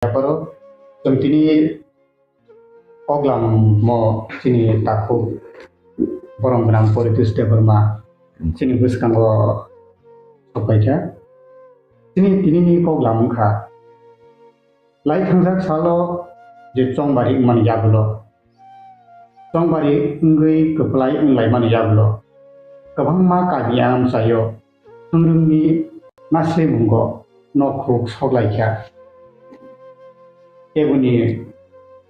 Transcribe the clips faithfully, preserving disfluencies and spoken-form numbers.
yapharo chwng tini koglamo chini takhuk borom gwnang Poritosh Debbarma chini bwskango sokpaikha. Chini tinini koglamo wngkha lai thangjak salo je chongbari wngmani yagulo, chongbari wngwi kwplai wnglaimani yagulo kwbangma kami amchaio thwngrwngni naslimungo nokhuk soklaikha. Keboni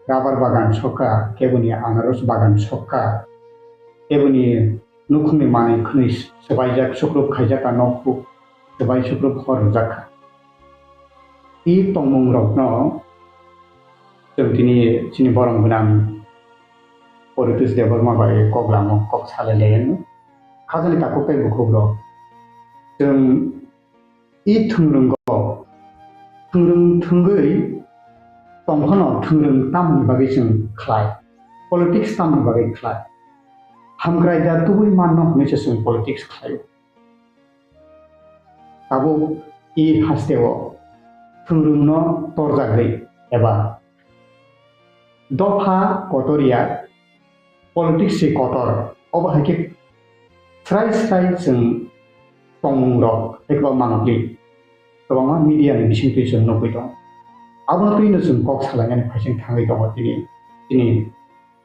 rabar bagan sokha, keboni anaros bagan sokha, keboni nukhungni manwi khwnwi swbaijak, sukrup khaijak a nokhuk swbai sukrup hor rwjak kha. I tongmungrokno chwng tini chini borom gwnang Poritosh Debbarma bai koglamo kok salai lai anw. Khajani takhuk tei bukhukrok chwng i thwngrwngo thwngrwng thwngwi tongphano thwngrwng tamoni bagwi chwng khlai, politics tamoni bagwi khlai, hamkrai da tubui manno hwnwi se chwng politics khlaio. Tabuk i hasteo thwngrwngno torjagwi eba dopha kotor ya, politics se kotor, obo hai khe srai srai chwng tongmung rok, ekba manwi kwbangma media ni bisingtwi chwng nugwi tongo. Abono twino chwng kok salainani phaising thangwi tongo tini, tini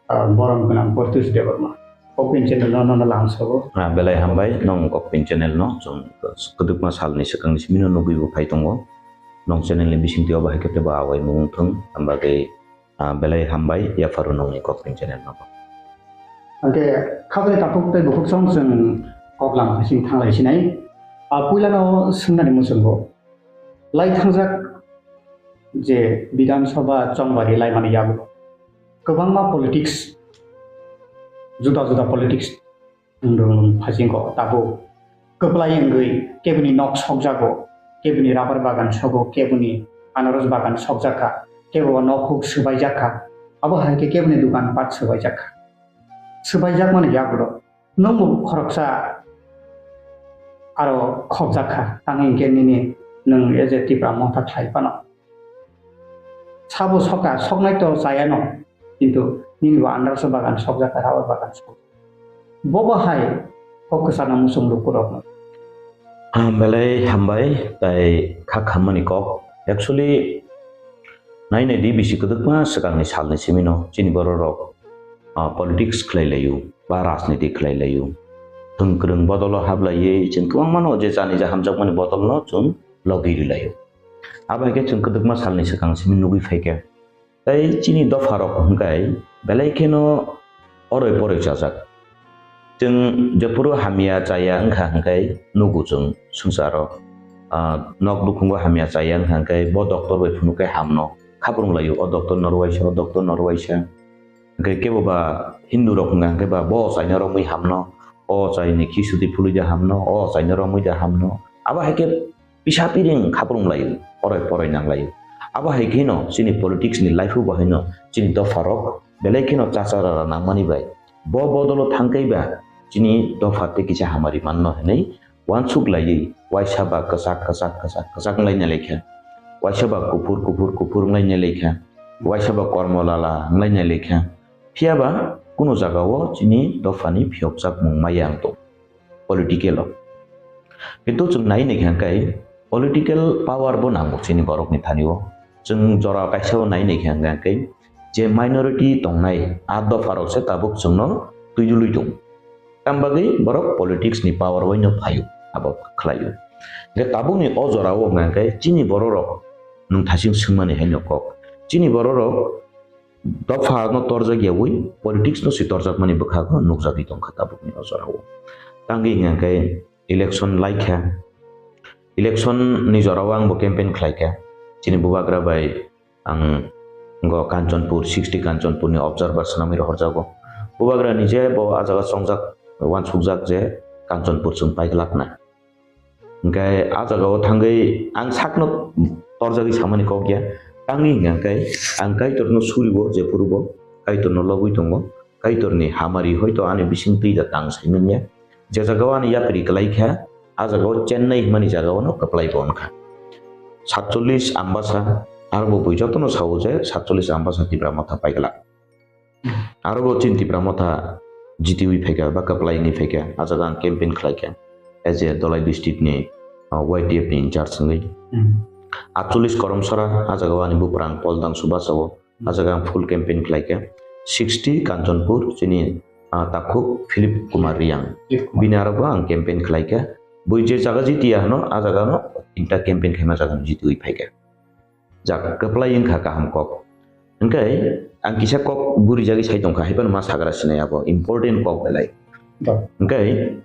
ah, borom gwnang Poritosh Debbarma. Kokpin channel no nono lamsao. Ah, belai hambai nong Kokpin channel no chwng kwdwkma salni swkangni simi no nugwi bo phai tongo. Nong channel ni bisingtwi obo hai khe teibo awai mung thung, hamba khe, ah, belai hambai yapharo nongni Kokpin channel no. Hwnkhe khajani takhuk tei bukhuk song chwng kok lam hasing thanglai sinai. Ah, puila no swngnani muchungo lai thangjak je Bidhan Sabha chongbari laimani yago kwbangma politics, juda juda politics wng rwng phaisingko tabuk kwplai wngwi keboni nok sokjago, keboni rabar bagan sogo, keboni anaros bagan sokjakha, kebo nokhuk swbaijakha, abo hai khe keboni dukan pat swbaijakha, swbaijakmani yagulo nwngbo khoroksa aro khokjakha, tang hinkhe nini nwng A J Tipra Motha khlai phano. Sabo soka, soknai to chayano, kintu nini bo andarso bagan sokjakha, rubber bagan sok. Bobo hai kok kwchana muchung lukurokno. Ah, belai hambai, tai kha khammani kok. Actually, nai nai di bisi kwdwkma swkangni salni simino chini bororok, ah, politics khlai laio, ba rajniti khlai laio. Thwngkwrwng bodolo hablaiwi chwng kwbangmano je chani je hamjakmani bodolno chwng logi ri laio. Abo hai khe chwng kwdwkma salni swkang simi nugwi phaikha. Tei chini dopharok hwnkhe belai kheno oroi poroi chajak. Chwng jephuru hamya chaya wngkha hwnkhe nugo chwng swngcharo, ah, nok nukhungo hamya chaya wngkha hwnkhe bo doctor bai phunukhe hamno khaprung laio, o doctor norwaisa, o doctor norwaisa. Hwnkhe kebo ba Hindu rok hwnkha hwnkhe ba bo chaina romwi hamno, o chaini khichdi phulwi da hamno, o chaina romwi da hamno. Abo hai khe pisa piring khaprung laio, poroi poroi nang laio. Abo hai kheno chini politics ni life o bo haino chini dopha rok belai kheno chacha rara nangmani bai bo bodolo thangkai ba chini dopha tei kisa hamari manno hinwi uansuk laiwi waisa ba kwchak kwchak kwchak kwchak wnglaina laikha, waisa ba kuphur kuphur kuphur wnglaina laikha, waisa ba kormo lala wnglaina laikha. Phiya ba kuno jagao chini dophani phiyokjakmung maya wng tong. Political o. Kintu chwng nai naikha hwnkhe political power bo nango chini borokni thani o. Chwng jora kaisa o nai naikha hwnkhe je minority tongnai a dopha rok se tabuk chwngno twijlwi tong. Tam bagwi borok politics ni power bai no phaio, abo khlaio. Hwnkhe tabuk ni o jora o hwnkhe chini borok rok nwng thasing swngmani hai no kok. Chini borok rok dopha no torjak yawi politics no se torjakmani bwkhago nukjagwi tongkha tabukni o jorao. Tangwi hwnkhe election laikha, election ni jorao ang bo campaign khlaikha. Chini bubagra bai ang go Kanchanpur, sixty Kanchanpur ni observer swnamwi rohorjago. Bubagra ni je bo ah jaga chongjak, uansukjak je Kanchanpur chwng paiglakna. Hwnkhe ah jagao thangwi ang sakno torjagwi samani kok ya. Tangwi hwnkha hwnkhe ang Kaitorno suribo, jephurubo Kaitorno lobwi tongo, Kaitorni hamari hoito ani bising twi da tang sai manya. Je jagao ani yapri kwlai kha, ah jagao Chennai hwnmani jagaono kwplai bo wngkha. Satchollis Ambasa, Aro bo bui jotono sao je satchollis Ambasa Tipra Motha paigwlak. Aro bo chini Tipra Motha jitiwi phaikha ba kwplai wngwi phaikha, ah jaga ang campaign khlaikha. As a Dholai district ni, ah, Y T F ni in charge wngwi. Hmm. Atchollis Koromsora, ah jaga o ani buprang Poldang Subasa o, ah jaga ang full campaign khlaikha. Sixty Kanchanpur, chini, ah, takhuk Philip Kumar Riang. Philip Kumar. Bini aro bo ang campaign khlaikha. Bui je jaga jitiya hwno, ah jaga no tinta campaign khaima jaga no jitiwi phaikha. Jak, kwplai wngkha kaham kok. Hwnkhe ang kisa kok gurijagwi sai tongkha, haiphano ma sagra sinai abo important kok belai. Ba. Hwnkhe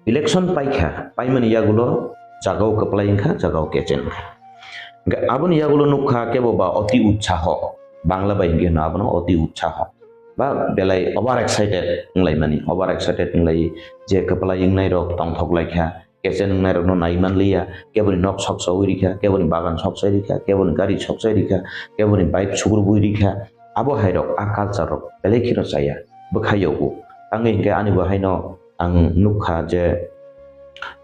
election paikha, paimani yagulo jagao kwplai wngkha, jagao kechen wngkha. Hwnkhe aboni yagulo nukha kebo ba oti utsaho, Bangla bai hwnkhe hwno abono oti utsaho. Ba belai over excited wnglaimani, over excited wnglai je kwplai wngnairok tongthok laikha, kechen wngnairokno nai manliya, keboni nok sok saui rikha, keboni bagan sok sai rikha, keboni gari sok sai rikha, keboni bike sukrubui rikha. Abo hairok, a culture rok belai kheno chaya, bwkhai yogo. Tangwi hinkhe ani bo haino ang nukha je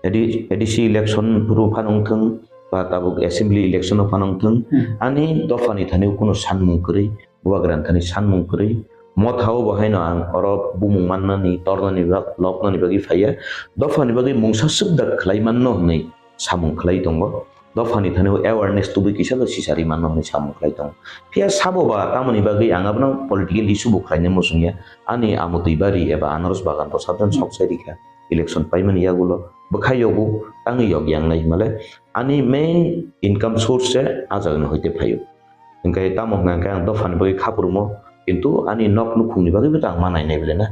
A D C, A D C election phuru phano wngthwng, ba tabuk assembly election o phano wngthwng, Hmm. ani dophani thani kunu sanmung kwrwi, bubagra thani sanmung kwrwi, mothao bo haino ang oro bumung mannani, tornani bak-, loknani bagwi phaiya, dophani bagwi mungsa swk da khlai manno hwnwi samung khlai tongo. Dophani thani awareness tubui kisa da sisari manno hwnwi samung khlai tongo. Phiya sabo ba tamoni bagwi ang abono political issue bo khlainai muchungya. Ani Amotwi bari eba Anaros bagan rok sabjani Hmm. sok sai rikha. Election paimani yagulo bwkhai yogo tangwi yok yang nai himale. Ani main income source se ah jagani hoite phaio. Hwnkhe tamo hwnkha hwnkhe ang dophani bagwi kha phurwmo, kintu ani nok nukhungni bagwibo ta ang ma nainai belai na.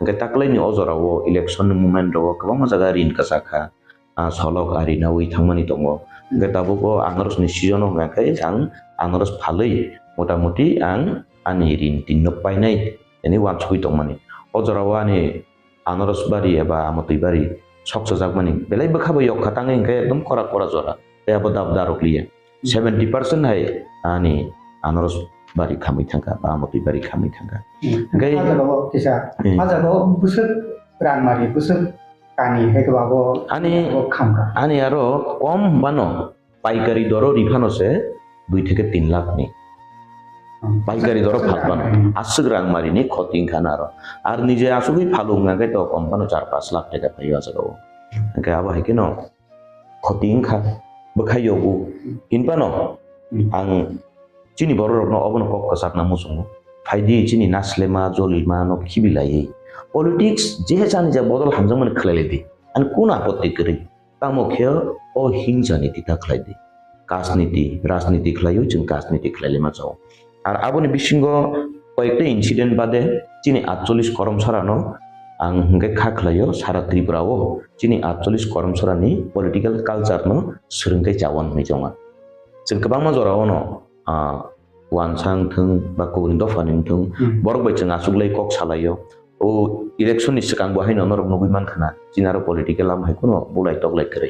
Hwnkhe taklaini o jorao election ni moment rogo kwbangma jaga rin kwchak kha, ah, solok ari naui thangmani tongo. Hwnkhe tabuk o Anaros ni season o hwnkha khe ang Anaros phalwi motamuti ang ani rin tin nok painai, yani uansugwi tongmani. O jorao ani Anaros bari eba Amotwi bari sok chajakmani belai bwkha bai yok kha tangwi hwnkhe ekdom kora kora jora tei abo dab darok liya. Hmm. Seventy percent hai ani Anaros bari khamwi thangkha ba Amotwi bari khamwi thangkha. Hmm. Hwnkhe ah jaga o kisa, Hmm. ah jaga o bwswk rangmari, bwswk kani hai khe ba bo ani, bo khamkha. Ani aro kom bano. Paikari doro riphano se dui theke tin lakh ni. Hmm. Paikari doro phalphano. Hmm. Aswk rang marini khoti wngkha na aro. Ar nije asugwi phalu wngkha khe to kom phano char panch lakh taka phaio ah jagao. Hwnkhe abo hai kheno khoti wngkha, bwkhai yogo. Hinphano Hmm. ang chini bororokno obono kok kwchakna muchungo. Phaidi chini naslema, jolima no khibilaiwi. Politics je chani ja bodol hamjakmani khlailaidi. Ani kun apotti kwrwi? Tamo khe o hingsa niti ta khlai di. Kasniti, rajniti khlaiwi chwng kasniti khlai lema chao. Ar aboni bisingo koyekta incident bade chini atchollis Koromsarano ang hwnkhe kha khlaio sara Tripura o chini atchollis Koromsarani political culture no swrwngkhe chawan hwnwi chonga. Chwng kwbangma jorao no, ah, uansa wngthwng ba kubuni dophani wngthwng, Hmm. borok bai chwng achuklai kok salaio. O election ni swkang bo haino norok nugwi mankha na, chini aro political lama hai kheno bulai toklai kwrwi.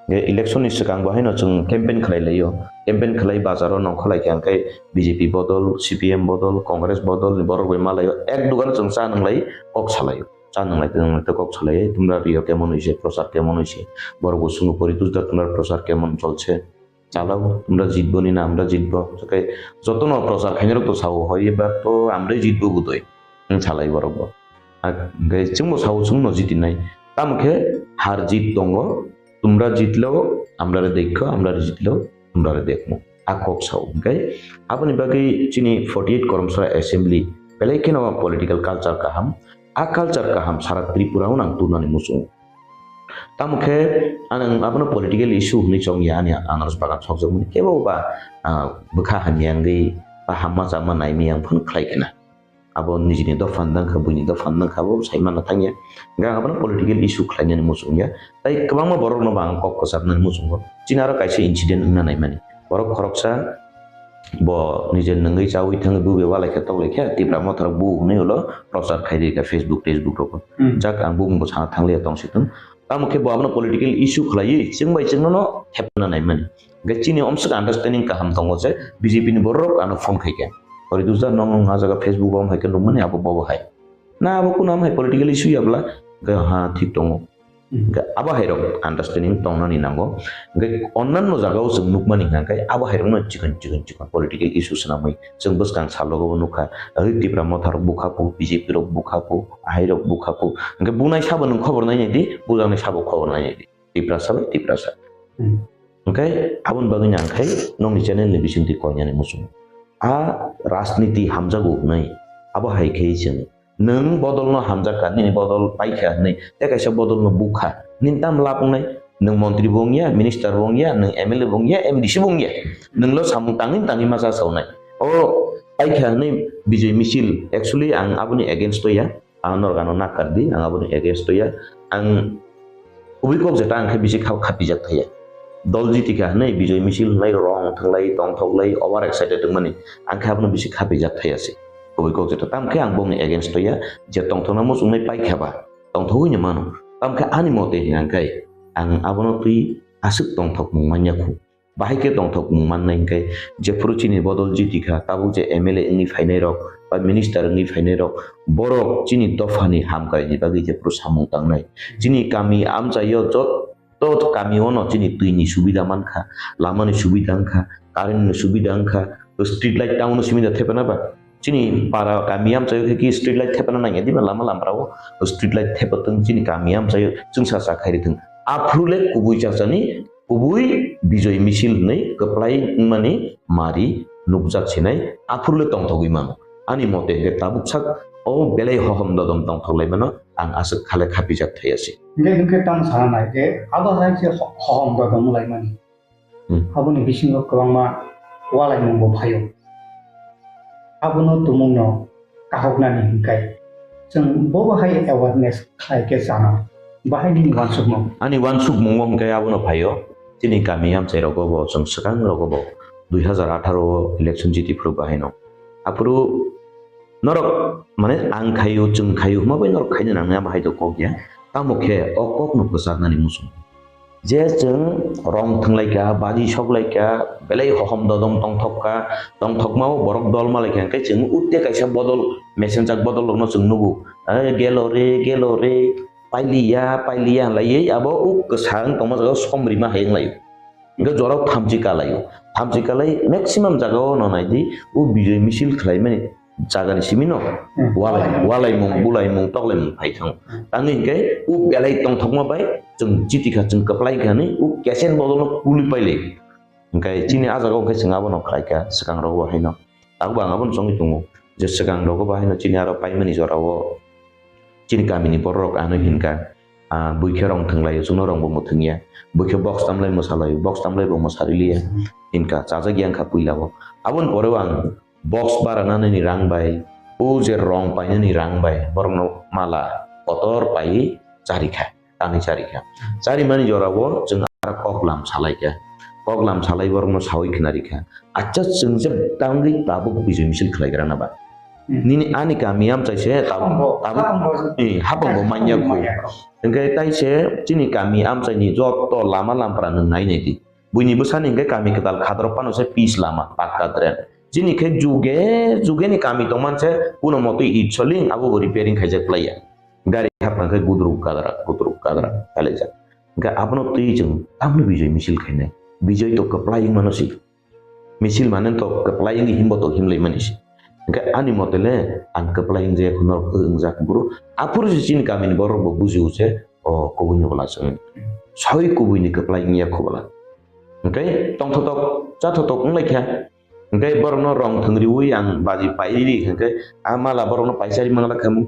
Ge election ni swkang bo haino chwng campaign khlai laio, campaign khlai bazar o nongkha lai khe, hwnkhe B J P bodol, C P M bodol, Congress bodol ni borok bai malaio, ek dugano chwng cha nwnglai kok salaio, cha nwnglai tei nwnglai tei kok salaio, tumra rio kemon hoise, prochar kemon hoise, borok bo swngo poritus da tumra prochar kemon cholse. Chalao, tumra jitbo ni na, amra jitbo. Jotono prochar khainai rok to sao, hoi ebar to amrai jitbo budoi. Hwng salai borok bo. Hwnkhe chwngbo sao, chwngno jitinai. Tamo khe har jit tongo, tumra jitlao, amrare dekho, amrare jitlao, tumrare dekho. A kok sao. Hwnkhe aboni bagwi chini forty eight Koromsora Assembly belai kheno political culture kaham. A culture kaham sara Tripura o nang tubunani muchungo. Tamo khe ang abono political issue hwnwi chong ya, ani Anaros bagan sokjakmani kebo ba, ah, bwkha hamya wngwi ba hamma chama naimaya wng phano khlai khna. Abo nijini dopha ni dangkha, buini dopha ni dangkha, abo sai manna thang ya. Hwnkhe ang abono political issue khlainani muchung ya. Tai kwbangma borokno bo ang kok kwcharnani muchungo. Chini aro kaisa incident wngna naimani. Borok khoroksa bo nije nungwi chawi thangwi bube walai khe toklai khe Tipra Motha rok bu hwnwi ulo prochar khai rikha Facebook, Facebook rogo. Hmm. Jak ang bumung bo sana thangliya tong si thung. Tamo khe bo abono political issue khlaiwi chwng bai chwngno no thepna naimani. Hwnkhe chini omswk understanding kaham tongo je B J P ni borok ano phone khai khe. Ori dusda nong nong ha jaga Facebook bo hai khe nukmani abo bobo hai. Na abo kuno am hai political issue ya bwla? Hwnkhe ha thik tongo. Hmm. Hwnkhe abo hai rok understanding tongnani nango. Hwnkhe onnanno jagao chwng nukmani hwnkhe abo hai rokno chikon chikon chikon political issue swnamwi chwng bwskang salogo bo nukha. Oi Tipra Motha rok bukha phu, B J P rok bukha phu, ahai rok bukha phu. Hwnkhe bunai sabo nwng khobor nainai di, bujaknai sabo khobor nainai di. Tiprasa bai Tiprasa. Hmm. Hwnkhe aboni bagwi nang khai nokni channel ni bisingtwi koinani muchungo. A rajniti hamjago hwnwi abo hai khe chwng nwng bodolno hamjakha, nini bodol paikha hwnwi tei kaisa bodolno bukha. Nini tamo lab wngnai? Nwng montri bo wngya, minister bo wngya, nwng M L A bo wngya, M D C bo wngya. Nwnglo samung tangwi tangwi masa saunai. O paikha hwnwi Bijoy Misil, actually ang aboni against o ya. Ang norok ano nakar di, ang aboni against o ya. Ang kubui kok jeta ang khe bisi kha-, khapijak thaya. Dol jiti kha hwnwi Bijoy Misil hwnwi rong thwnglai, tongthoklai, over excited wngmani. Ang khe abono bisi khapijak thaya se. Kubui kok jeta. Tamo khe ang bongni against o ya, je tongthokna muchungnai paikha ba, tongthogwi no mano. Tamo khe ani mote hwnkhe ang abono twi aswk tongthokmung manya khu. Bahai khe tongthokmung mannai hwnkhe, jephuru chini bodol jiti kha, tabuk je M L A wngwi phainai rok ba minister wngwi phainai rok, borok chini dophani hamkraini bagwi jephuru samung tangnai. Chini kami amchaio jotto kami ono chini twini subida mankha, lamani subida wngkha, current ni subida wngkha, street light town o simi da thepana ba? Chini para kami amchaio khe ki street light thepana nangya diba lama lamrao? Street light thepatwng chini kami amchaio chwngsa cha khairithwng. Aphuru le kubui chachani kubui Bijoy Misil hwnwi kwplai wngmani mari nukjak sinai, aphuru le tongthogwi mano. Ani mote hwnkhe tabuk sak o belai hohom dodom tongthoklaimano ang aswk khale khapijak thaya se. Hwnkhe, hwnkhe tamo sana nai je abo hai se ho-, hohom dodom wnglaimani. Hmm. Aboni bisingo kwbangma walaimung bo phaio. Abono tumungno kahoknani hwnkhe chwng bo bahai awareness khlai khe chana, bahai nini uansukmung? Ani uansukmungo hwnkhe abono phaio, chini kami amchai rogo bo, chwng swkang rogo bo, dui hazar atharo o election jiti phuru bahaino. Aphuru norok, mane, ang khaio, chwng khaio hwnma bai norok khaina nangnai, abo hai to kok ya. Tamo khe o kokno kwcharnani muchung. Je chwng rong thwnglaikha, baji soklaikha, belai hohom dodom tongthokha, tongthokmao borok dol malaikha, hwnkhe chwng utte kaisa bodol, mesenjak bodol rokno chwng nugo. "Eh, gelo re, gelo re, pailiya, pailiya," hinlaiwi abo uk kwsa wng tongma jagao som rima hai wnglaio. Hwnkhe jorao thamchi kalaio. Thamchi kalai maximum jagao no naidi, o Bijoy Misil khlaimani jagani simi no Hmm. walai, walaimung, bulaimung, toklaimung phai thango. Hmm. Tangwi hwnkhe o belai tongthokma bai chwng chiti kha, chwng kwplai kha hinwi o kesen bodolno kului pailai. Hwnkhe chini a jagao hwnkhe chwng abono khlai kha, swkang rogo haino. Tabuk ang abono chongwi tongo je swkang rogo bo haino chini aro paimani jorao chini kamini borok rok ano hinkha, ah, buikhe rong thwnglaio, chwngno rongbo mwthwngya, buikhe box tamlai mwsalaio, box tamlaibo mwsariliya, hinkha, chajak ya wngkha puilao. Aboni poreo ang box baranani rang bai, o je rong painani rang bai, borokno mala kotor paiwi charikha, tanwi charikha. Charimani jorao chwng aro koklam salaikha. Koklam salai borokno sawi khna rikha. Acha chwng je tangwi tabuk Bijoy Misil khlaigrana ba? Hmm. Nini ani kami amchai se tabuk, Hapangbo, tabuk, hapangbo. Eh, hapangbo manya khu. Manya khu. Hwnkhe tai se chini kami amchaini jotto lama lampra nwng nai nai di. Buini bwsani hwnkhe kami kwtal khadrok phano se pis lama, pakka drain. Chini khe juge, juge ni kami tongman se kuno motwi it soling abo bo repairing khaijak plaiya. Gari hapkha khe gudruk gadrak, gudruk gadrak khailaijak. Hwnkhe abono twi chwng tamni Bijoy Misil khainai. Bijoy to kwplai wngmano si. Misil mane to kwplai wngwi himbo to himlaimani si. Hwnkhe ani mote le ang kwplai wngjak norok wngjak buru. Aphuru se chini kamini borok bo bujio je o kubui ni bwla chwng. Soi kubui ni kwplai wngya khu bwla. Hwnkhe tongthotok chathotok wnglaikha. Hwnkhe borokno rong thwngriwi ang baji pairiri hwnkhe a mala borokno paisari mangla khamu.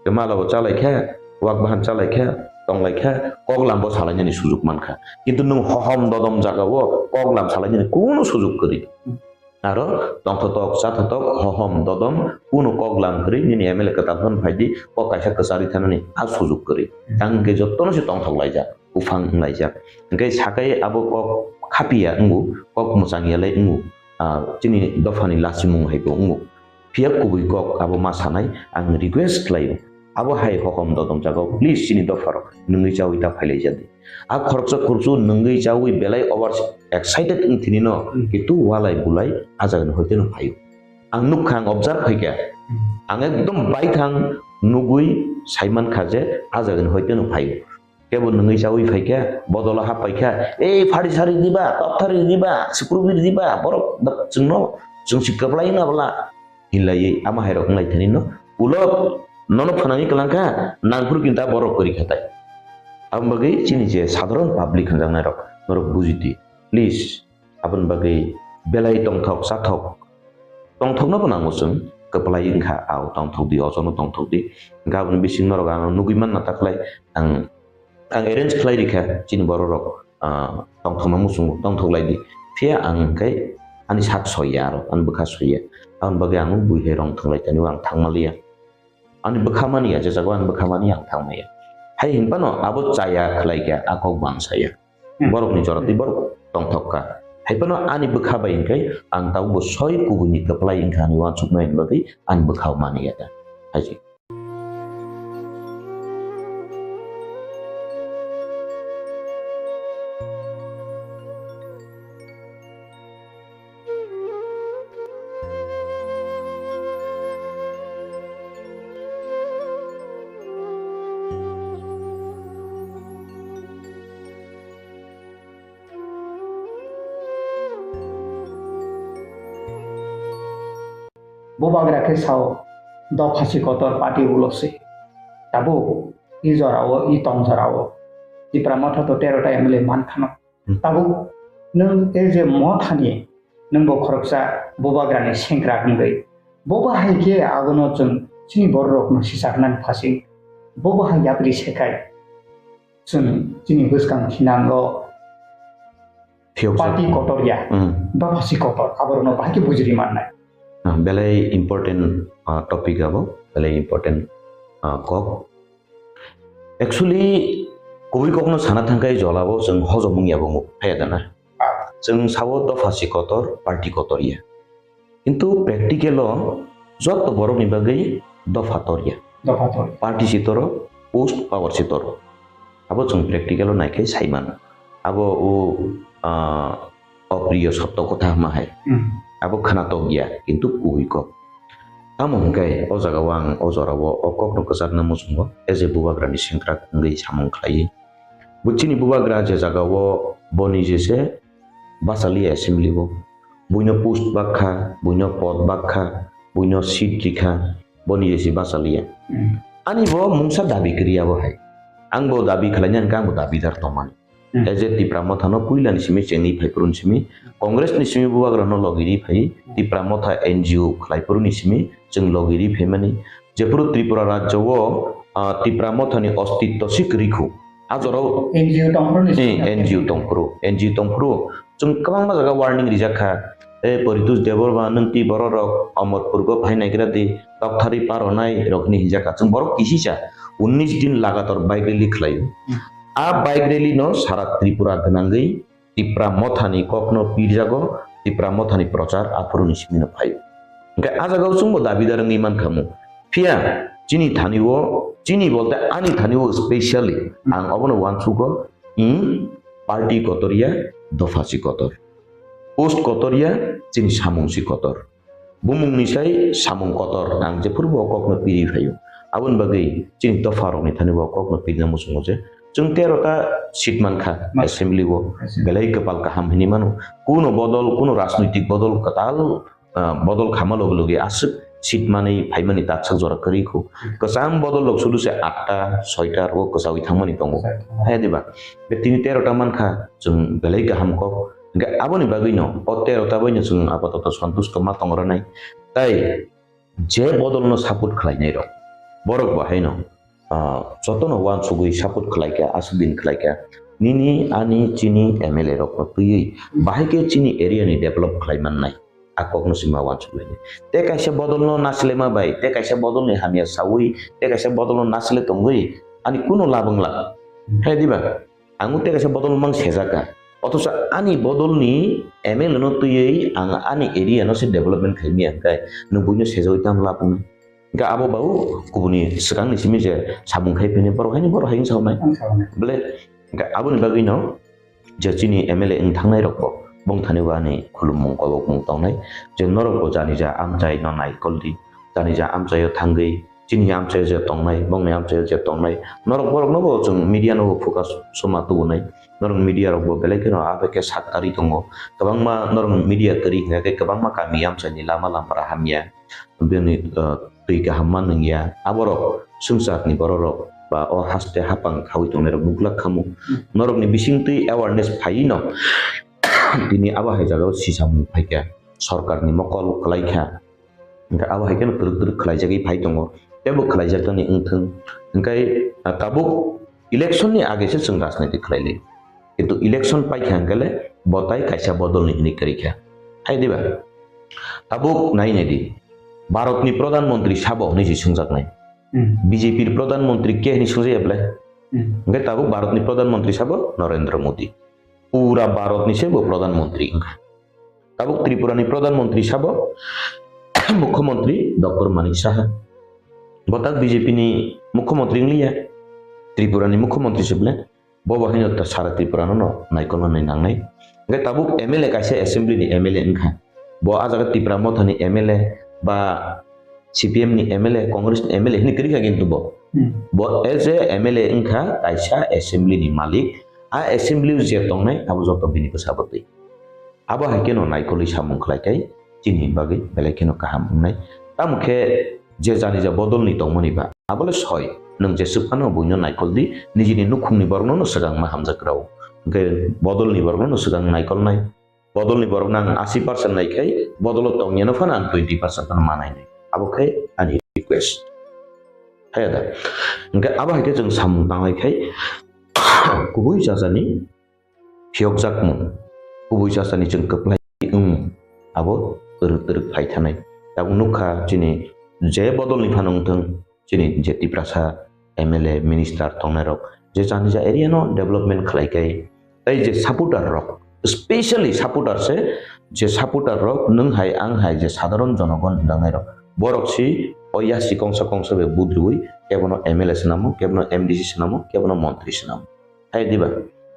Tei malabo chalaikha, wak bahan chalaikha, tonglaikha, koklambo salainani sujuk mankha. Kintu nwng hohom dodom jagao koklam salainani kuno sujuk kwrwi. Aro tongthotok, chathotok, hohom dodom, kuno koklam kwrwi, nini M L A kwtal phano phaidi, kok kaisa kwcharwi thanani a sujuk kwrwi. Tang hwnkhe jottono se tongthok laijak, buphang wng laijak. Hwnkhe sakai abo kok khapiya wngo, kok mwchang yalai wngo, ah, chini dophani lachimung hai bo wngo. Phiya kubui kok abo ma sanai, ang request khlaio. Abo hai hokom dodom jagao, please chini dopharok nwngwi chawi ta phailaijadi. A khoroksa khoroksa nwngwi chawi belai over excited wng thini no, Hmm. kintu walai bulai a jagani hoite no phaio. Ang nukha, ang observe khaikha. Hmm. Ang ekdom baithang nugwi saimankha je a jagani hoite no phaio. Kebo nungwi chawi phaikha, bodolo hap paikha, "Ei, phari sari diba, tokthari diba, sukrubi diba, borok da-, chwngno, chwng si kwplai wngna bwla," hinlaiwi ama hairok wnglaithani no. Ulo nono phanani kwlangkha, nangphuru kinta borok kwrwi khatai. Aboni bagwi chini je sadharon public hwnjaknairok, norok bujidi, please. Aboni bagwi belai tongthok chathok, tongthokno bo nango chwng, kwplai wngkha, ao tongthok di, ojono tongthok di. Hwnkhe aboni bising norok ano nugwi manna taklai ang, ang arrange khlai rikha chini bororok, ah, tongthokma muchungo tongthok lai di. Phiya ang hwnkhe ani sak soiya aro, ani bwkha soiya. Aboni bagwi ang bui hai rong thwnglai tani ang thangmaliya. Ani bwkha mani ya, je jago ani bwkha mani ang thangmaya. Hai hinphano abo chaya khlai kha, a kok bang saya. Hmm. Borokni jora twi borok tongthok kha. Hai phano ani bwkha bai hwnkhe ang tabukbo soi kubuini kwplai wngkha hinwi uansuknai ni bagwi ani bwkha mani ya da. Hai se. Bubagra khe sao, dopha si kotor party ulo se. Tabuk i jorao, i tong jorao Tipra Motha to tero ta M L A man khano. Hmm. Tabuk nwng e je Mothani, nwng bo khoroksa Bubagrani sengkrak wngwi. Bo bahai khe abono chwng chini bororokno sichaknani phasing. Bo bahai yapri sekhai. Chwng chini bwskang thinango Phiyok party jak. Kotor ya. Hmm. Dopha si kotor. Aborokno bahai khe bujiri mannai. Ah, belai important, ah, topic abo. Belai important, ah, kok. Actually, kubui kokno sana thangkhai jolabo chwng hojom wngya bo wngwi phaiya dana. Chwng sao dopha si kotor, party kotor ya. Kintu practical o joto borokni bagwi dopha tor ya. Dopha tor. Party si toro, post power si toro. Abo chwng practical o naikhai sai mano. Abo o, ah, opriyo sotto kotha hama hai. Hmm. Abo khwnatok ya, kintu kubui kok. Tamo hwnkhe o jagao ang o jorao o kokno kwchakna muchungo, as a Bubagrani sengkrak wngwi samung khlaiwi. Bo chini Bubagra je jagao bo nije se bachaliya assembly o. Buino post bakha, buino pod bakha, buino seat rikha, bo nije se bachaliya. Hmm. Ani bo mungsa dabi kwrwi abo hai. Ang bo dabi khlaina hwnkhe ang bo dabidar tongmani. Hmm. As a Tipra Motha no puila ni simi chengwi phai phuru ni simi, Congress ni simi Bubagra no logi ri phai, Tipra Motha N G O khlai phuru ni simi chwng logi ri phaimani. Jephuru Tripura rajyo o, ah, Tipra Motha ni ostitto si kwrwi khu. A jorao N G O tong phuru ni simi. Eh, N G O tong phuru, N G O tong phuru. Chwng kwbangma jaga warning rijak kha. E Paritosh Debbarma, nwng twi bororok Amarpur go phai naigra di, tokthari paronai rok hinwi hinjak kha. Chwng borok kisisa unnish din lagatar bike rally khlaio. Hmm. A bike rally no sara Tripura gwnangwi Tipra Mothani kokno pirjago, Tipra Mothani prochar aphuru ni simi no phaio. Hwnkhe a jagao chwngbo dabidar wngwi mankha mu. Phiya chini thani o, chini bolte ani thani o specially ang obono uansugo, hmm, party kotor ya, dopha si kotor. Post kotor ya, chini samung si kotor. Bumung ni sai samung kotor, ang jephuru bo kokno piri phaio. Aboni bagwi chini dopha rokni thani bo kokno pirina muchungo je, chwng tero ta seat mankha assembly o, belai kwpal kaham hinwi mano. Kuno bodol, kuno rajnoitik bodol kwtal, ah, bodol khama loge loge aswk seat manwi phaimani taksa jora kwrwi kho. Kwcham bodol rok sudu se atta, soita rogo kwchawi thangmani tongo. Hai diba? Tini tero ta mankha, chwng belai kaham kok. Hwnkhe aboni bagwino o tero ta baino chwng apatoto sontusto ma tong rwnai. Tai je bodolno support khlainairok, borok bo haino, ah, jotono uansugwi support khlaikha, aswk din khlaikha. Nini, ani, chini M L A rokno twiwi bahai khe chini area ni develop khlai mannai. A kokno sima uansugwi. Tei kaisa bodolno nasilema bai, tei kaisa bodolni hamya sawi, tei kaisa bodolno nasile tongwi ani kuno lab wngla. Hai diba? Ang tei kaisa bodol mang sejak kha. Othocho ani bodolni M L A no twiwi ang ani area no se development khai miya hwnkhe nwng buino sejawi tamo lab wngnai? Hwnkhe abo ba o kubuni swkangni simi je samung khai phini borok haino borok hai wng sawnai. Ang sawnai. Bole hwnkhe aboni bagwino je chini M L A wng thangnai rokbo bongthani bo ani khulumung kobokmung tongnai je norokbo janija amchai no naikol di, janija amchaio thangwi chini amchaio je tongnai, bongni amchaio je tongnai, norok borokno bo chwng media no bo focus soma tubunai. Norok media rok bo belai kheno abekhe sak karwi tongo. Kwbangma norok media kwrwi hingkha khe kwbangma kami amchaini lama lampara hamya, bini, uh, twi kaham ma nungya. Aborok swngcharni bororok ba o haste hapang khaui tongnairok nuglak khamu. Hmm. Norokni bisingtwi awareness phaiwi no tini abo hai jagao sisamung phaikha, sorkarni mokol kwlaikha. Hingkhe abo hai kheno twrwk twrwk khlaijagwi phai tongo, teibo khlaijaknani wngthung. Hingkhe, ah, tabuk election ni age se chwng rajniti khlai lai. Kintu election paikha hingkhe le bo tai kaisa bodol ni hinwi kwrwi kha. Hai diba? Tabuk nai nai di. Bharat ni Pradhan Mantri sabo hinwi se swngjaknai. Hmm. B J P ni Pradhan Mantri khe hinwi swngjaya belai? Hmm. Hingkhe tabuk Bharat ni Pradhan Mantri sabo Narendra Modi. Pura Bharat ni se bo Pradhan Mantri wngkha. Tabuk Tripura ni Pradhan Mantri sabo Mukhyamantri Doctor Manik Saha. Bo tak B J P ni Mukhyamantri wngliya. Tripura ni Mukhyamantri se belai. Bo bo haino ta sara Tripura no no naikolnani nangnai. Hingkhe tabuk M L A kaisa assembly ni M L A wngkha. Bo ah jaga Tipra Motha ni M L A ba C P M ni M L A, Congress ni M L A hinwi kwrwi kha kintu bo. Hmm. Bo as a M L A wngkha kaisa assembly ni malik. A assembly o je tongnai abo joto bini bwsa bwtwi. Abo hai kheno naikolwi samung khlai khai chini bagwi belai kheno kaham wngnai. Tamo khe je jani ja bodolni tongmani ba, abo le soi. Nwng jeswk phano buino naikol di, nijini nukhungni borokno no swkang ma hamjak rw. Hwnkhe bodolni borokno no swkang naikolnai. Bodolni borokno ang asi percent nai khai, bodolo tongyano phano ang twenty percent phano ma nainai. Abo khe ani request. Haya da? Hwnkhe abo hai khe chwng samung tanglai khai kubui jajani phiyokjakmung, kubui jajani chwng kwplai wngmung abo twrwk twrwk phai thanai. Tabuk nukha chini je bodolni phano wngthwng, chini je Tiprasa M L A, minister tongnairok je jani ja area no development khlai kai, tei je supporter rok, specially supporter se, je supporter rok nwng hai ang hai je sadharon jonogon dangnai rok, borok si o yasi kongsa kongsa bai budriui kebono M L A swnamo, kebono M D C swnamo, kebono montri swnamo. Hai diba?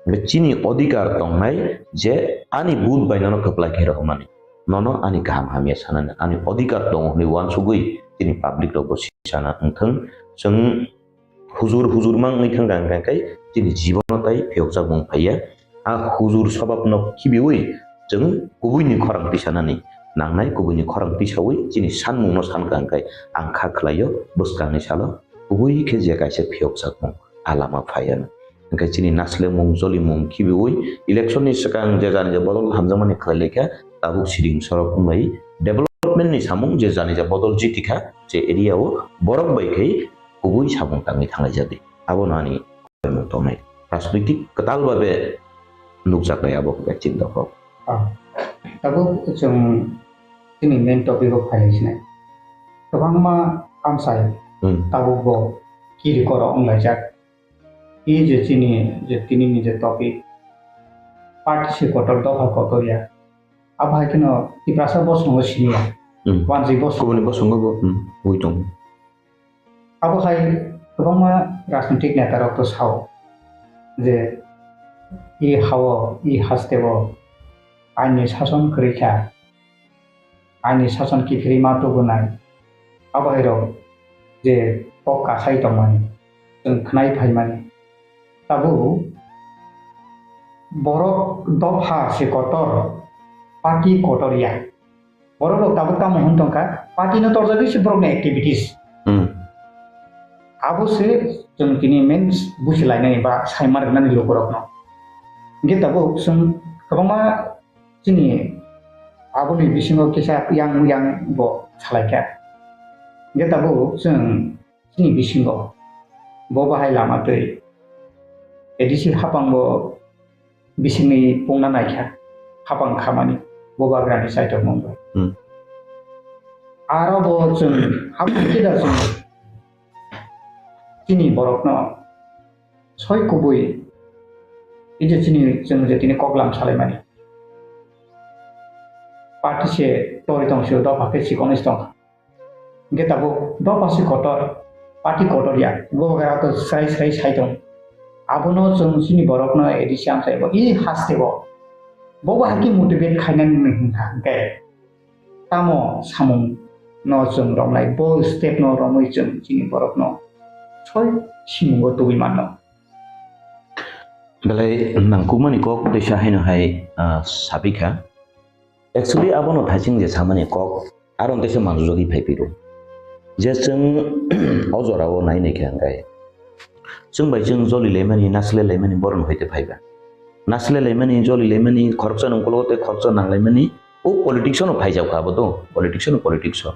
Hingkhe chini odhikar tongnai je ani but bai nono kwplai khe rohormani. Nono ani kaham hamya sanani, ani odhikar tongo hwnwi uansugwi chini public rokbo sana wngthwng. Chwng hujur hujur ma wngwi thangkha, hwnkhe chini jibono tai phiyokjakmung phaiya. A hujur swbabno khibiui chwng kubuini khorang tisanani nangnai, kubuini khorang tisaui chini sanmungno sankha, hwnkhe ang kha khlaio bwskangni salo kubui khe je kaisa phiyokjakmung a lama phaiya. Hwnkhe chini naslemung, jolimung khibiui election ni swkang je jani ja bodol hamjakmani khlai laikha, tabuk siding sorok wngbai development ni samung je jani ja bodol jitikha je area o borok bai khai kubui samung tangwi thanglai jadi. Abono ani tongnai rajnoitik kwtal babe nukjaknai abo khe chinta kok. Ah, tabuk chwng chini main topic o phai sinai. Kwbangma amsai Hmm. tabuk bo kiri koro wnglaijak. I je chini, je tini ni je topic, party se kotor, dopha kotor ya. Abo hai kheno Tiprasa bosongo siniya. Hmm. Wanjwi bosongo. Kubuni bosongo bo, hmm, ui tongo. Abo hai kwbangma rajnitik neta rok to sao je i hao, i haste o aini sason kwrwi kha. Ani sason kiphilwi ma tubunai. Abo hai rok je kok kasai tongmani, chwng khnai phaimani. Tabuk borok dopha se kotor, party kotor ya. Borok rok tabuk tamo hwn tongkha, party no torjagwi se borokni activities. Hmm. Abo se chwng tini main busi lainani ba saima rwnani lukurokno. Hingke tabuk chwng kwbangma chini aboni bisingo kisa yang yang bo salaikha. Hingke tabuk chwng chini bisingo bo bahai lama twi A D C hapang bo bisingni pungna naikha, hapang khamani bo bagrani saitok mung bai. Hmm. Aro bo chwng hapang kida chwng chini borokno soi kubui, ei je chini, chwng je tini koklam salaimani. Party se tori tong sio, dopha khe chikon is tong. Hingke tabuk dopha se kotor, party kotor ya, bo gara to srai srai sai tong. Abono chwng chini borokno A D C amsai bo, i haste bo. Bo bo haki motivate khainani hingkha hingke. Tamo samung no chwng romnai, bold step no romwi chwng chini borok no soi simungo tubui mano. Belai nangkukmani kok teisa haino hai, ah, sapikha. Actually, abono thaising je samani kok, aro teisa manjujagwi phaiphiro. Je chwng o jorao nai naikha hwnkhe, chwng bai chwng joli laimani, nasle laimani borok hoite phaiba. Nasle laimani, joli laimani, khoroksa nungkologo tei khoroksa nang laimani, o politics-o no phaijakha abo do, politics-o no politics-o.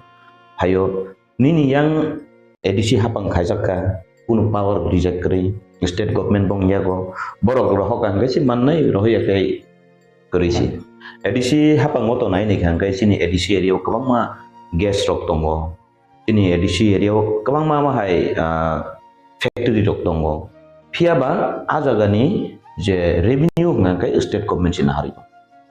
Phaio, nini yang A D C hapang khaijak kha, kunu power rijak kwrwi, state government bong yago, borok rohok ang khe se mannai rohorya khe kwrwi se. A D C hapang o to nai naikha hwnkhe chini A D C area o kwbangma gas rok tongo, chini A D C area o kwbangma ma hai, ah, factory rok tongo, phiya ba a jagani je revenue hwnkha khe state government se naharwi.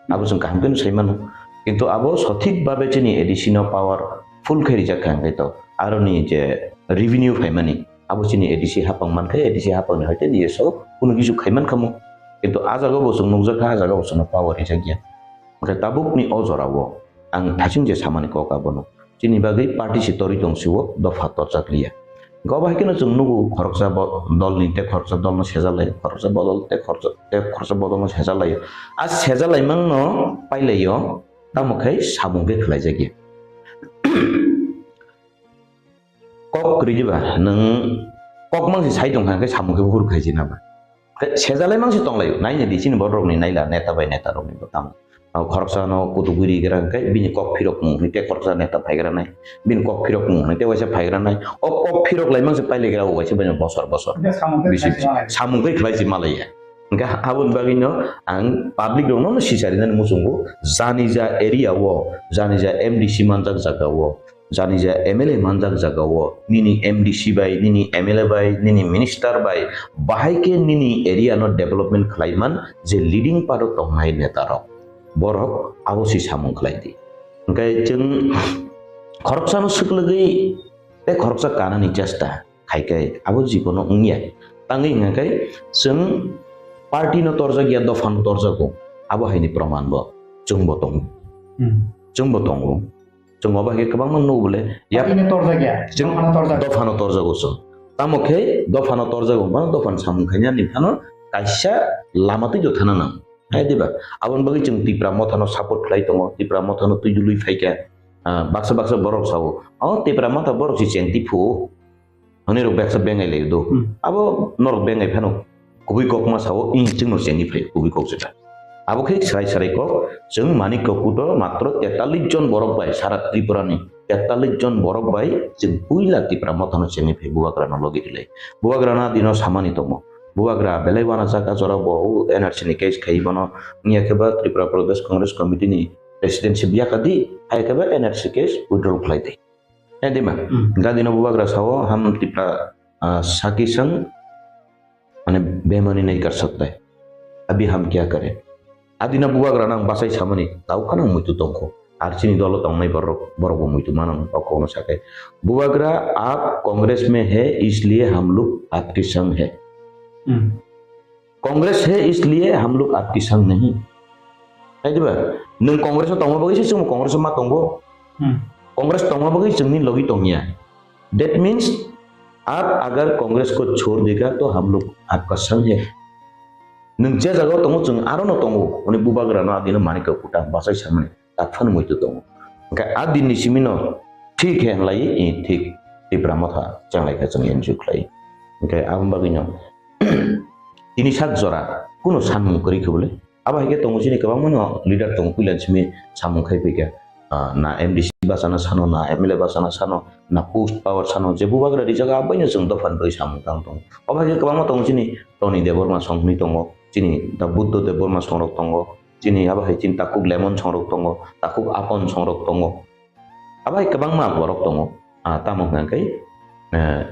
Abo chwng kaham khe sai mano. Kintu abo sothik babe chini A D C no power full khe rijak kha hwnkhe to aroni je revenue phaimani abo chini A D C hapang mankhe A D C hapang ni hoite D S O kunu kisu khaiman khamu. Kintu a jaga bo chwng nukjak kha, a jaga bo chwngno power rijak ya. Hwnkhe tabuk ni o jora o ang thasing je samani kok abono. Chini bagwi party se torwi tong sio, dopha torjak liya. Hwnkhe obo hai kheno chwng nugo khoroksa bo-, dolni tei khoroksa dolno sejalai, khoroksa bodol tei khoroksa, tei khoroksa bodolno sejalai. A sejalaimangno pailaio, tamo khe samung khe khlaijak ya. Kok kwrwi diba, nwng kok mangsi sai tong kha khe samung khe buphuru khaijina ba. Khe sejalai mangsi tonglaio, naina di chini borok rokni naila neta bai neta rokni bo tamo. Khoroksa no kutuk guri gra khe bini kok phirok mung hwnwi tei khoroksa neta phaigra nai. Bini kok phirok mung hwnwi tei waisa phaigra nai. O kok phirok lai mangsi pailaigra o waisa bai bosor bosor. Hwnkhe samung khe bisi khlai si malai. Samung khe khlai si malaiya. Hwnkhe aboni bagwi no ang public rokno no sicharinani muchungo jani ja area o, jani ja M D C manjak jaga o, jani ja M L A manjak jaga o, nini M D C bai, nini M L A bai, nini minister bai, bahai khe nini area no development khlai man je leading part o tongnai neta rok. Borok abo si samung khlai di. Hwnkhe chwng khoroksa no swklagwi tei khoroksa kanani chesta khai khe abo jibono wngya. Tangwi hwnkha khe chwng party no torjak ya, dopha no torjago. Abo haini proman bo chwngbo tongo. Hmm. Chwngbo tongo. Chwng obo hai khe kwbangma nugo bole, yap-, party no torjak ya, chwng dophano torjak. Dophano torjago chwng. Tamo khe dophano torjago, bang dophano samung khainani phano kaisa lama twi do thana nang. Hai diba? Aboni bagwi chwng Tipra Mothano support khlai tongo, Tipra Mothano twijlwi phaikha. Ah, baksa baksa borok sao, "O Tipra Motha borok si chengti phu." Hwnwi rok baksa bengai lai do. Hmm. Abo norok bengai phano kubui kok ma sao, "Ing chwngno chengwi phai kubui kok jeta." Abo khe srai srai kok, chwng Manik Kakuto matro tetallis jon borok bai sara Tripura ni tetallis jon borok bai chwng puila Tipra Mothano chengwi phai Bubagrano logi rilai. Bubagrano adino samani tongo. Bubagra belai uanajak a jora bo o N R C ni case khai bono wngya khe ba Tripura Pradesh Congress Committee ni presidency biyaka di, hai khe ba N R C case withdraw khlai di. Hai di ma? Hmm. Gadino Bubagra sao, "Hum Tipra, ah, saki sang, mane, bemani nahi kar sakta hai. Abhi hum kya kare?" Adina Bubagrano ang bachai samani, tau kheno muitu tongkho. Ar chini dolo tongnai borok, borok bo muitu mano, o kokno sakai. Bubagra, "Aap Congress mein hai, isliye hum log aapke sang hai." Hmm. "Congress hai, isliye hum log aapke sang nahi." Hai diba? Nwng Congress o tongma bagwi se chwngbo Congress o ma tongo. Hmm. Congress tongma bagwi chwngni logi tongya. That means, aap agar Congress ko chhod dega to hum log aapka sang hai. Nwng je jaga o tongo, chwng aro no tongo. Hwnwi Bubagrano adino Manik Kakuto bachai samani. Taphano muitu tongo. Hwnkhe a dinni simino thik he hwnlai, i thik Tipra Motha chenglai khe chwng N G O khlai. Hwnkhe aboni bagwino tini sak jora kuno sanmung kwrwi khe bole. Abo hai khe tongo chini kwbangma no leader tongo puilani simi samung khai phaikha. Ah, na M D C bachana sano, na M L A bachana sano, na post power sano, je Bubagra rijak aboino chwng dophani bagwi samung tang tongo. Abo hai khe kwbangma tongo chini Tony Debbarma song hwnwi tongo, chini da Buddha Debbarma songrok tongo. Chini abo hai chini takhuk Lemon songrok tongo, takhuk Apon songrok tongo. Abo hai kwbangma borok tongo. Ah, tamo hwnkha khe, eh,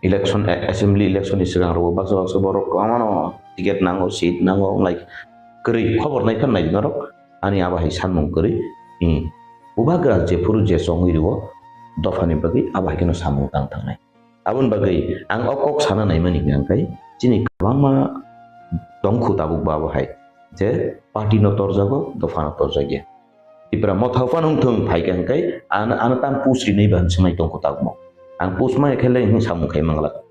election, eh, assembly election ni swkang rogo baksa baksa borok kwbangma no ticket nango, seat nango, wng lai kwrwi khobor nai phano nai norok. Ani abo hai sanmung kwrwi, hmm, Bubagra jephuru je chongwi rwo dophani bagwi abo hai kheno samung tang thangnai. Aboni bagwi ang o kok sana naimani hwnkha khe chini kwbangma tongkhu tabuk bo abo hai je party no torjago, dopha no torjakya. Tipra motha phano wng thung, phai kha hwnkhe ano, ano tam post rinai ba hwn swngnai tongkho tabukmo. Ang post maya khe le hwn samung khai manglak.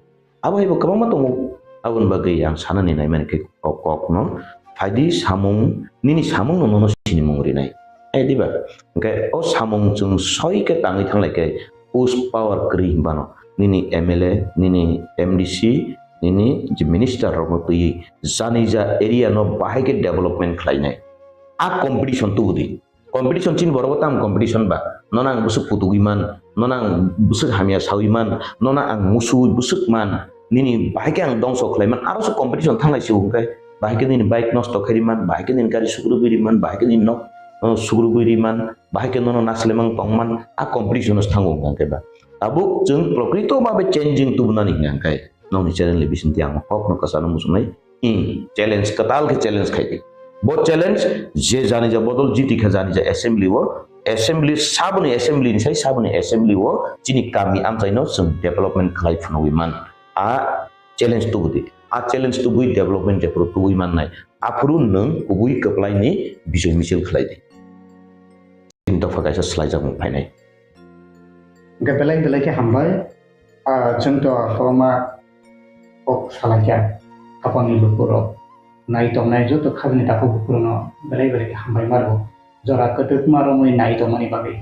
Abo hai bo kwbangma tongo. Aboni bagwi ang sanani naimani khe kok, kokno phaidi samung, nini samungno nono sinimung rinai. Hai diba? Hwnkhe o samung chwng soi khe tangwi thanglai khe post power kwrwi hinbano nini M L A, nini M D C, nini je minister rokno twiwi jani ja area no bahai khe development khlainai. A competition tubudi. Competition chini borok bo tamo competition ba? Nono ang bwswk putugwi man, nono ang bwswk hamya sawi man, nono ang musuwi bwswk man, nini bahai khe ang dongso khlai man, aro se competition thanglai se hwnkhe, bahai khe nini bike nosto khairi man, bahai khe nini gari sukrubwi ri man, bahai khe nini nok, uh, sukrubwi ri man, bahai khe nono naslemang tong man, a competition o thango hwnkhe ba. Tabuk chwng prokrito babe changing tubunani hwnkhe. Nokni channel ni bisingtwi ang kokno kwchano muchungnai. Hmm, challenge, kwtal khe challenge khai di. Bo challenge je jani ja bodol jiti kha jani ja assembly o, assembly saboni assembly ni sai saboni assembly o chini kami amchaino chwng development khlai phunugwi man. A challenge tubudi. A challenge tubui development jephuru tubui mannai. Aphuru nwng kubui kwplai ni bijoy misil khlai di. Chini dopha kaisa swlaijakmung phainai. Hwnkhe belai belai khe hambai. Ah, chwng to kwbangma kok salaikha, khapangni lukurok nai tongnai joto khajani takhuk bukurono belai belai khe hambai ma rwo. Jora kwtwkma romwi nai tongmani bagwi.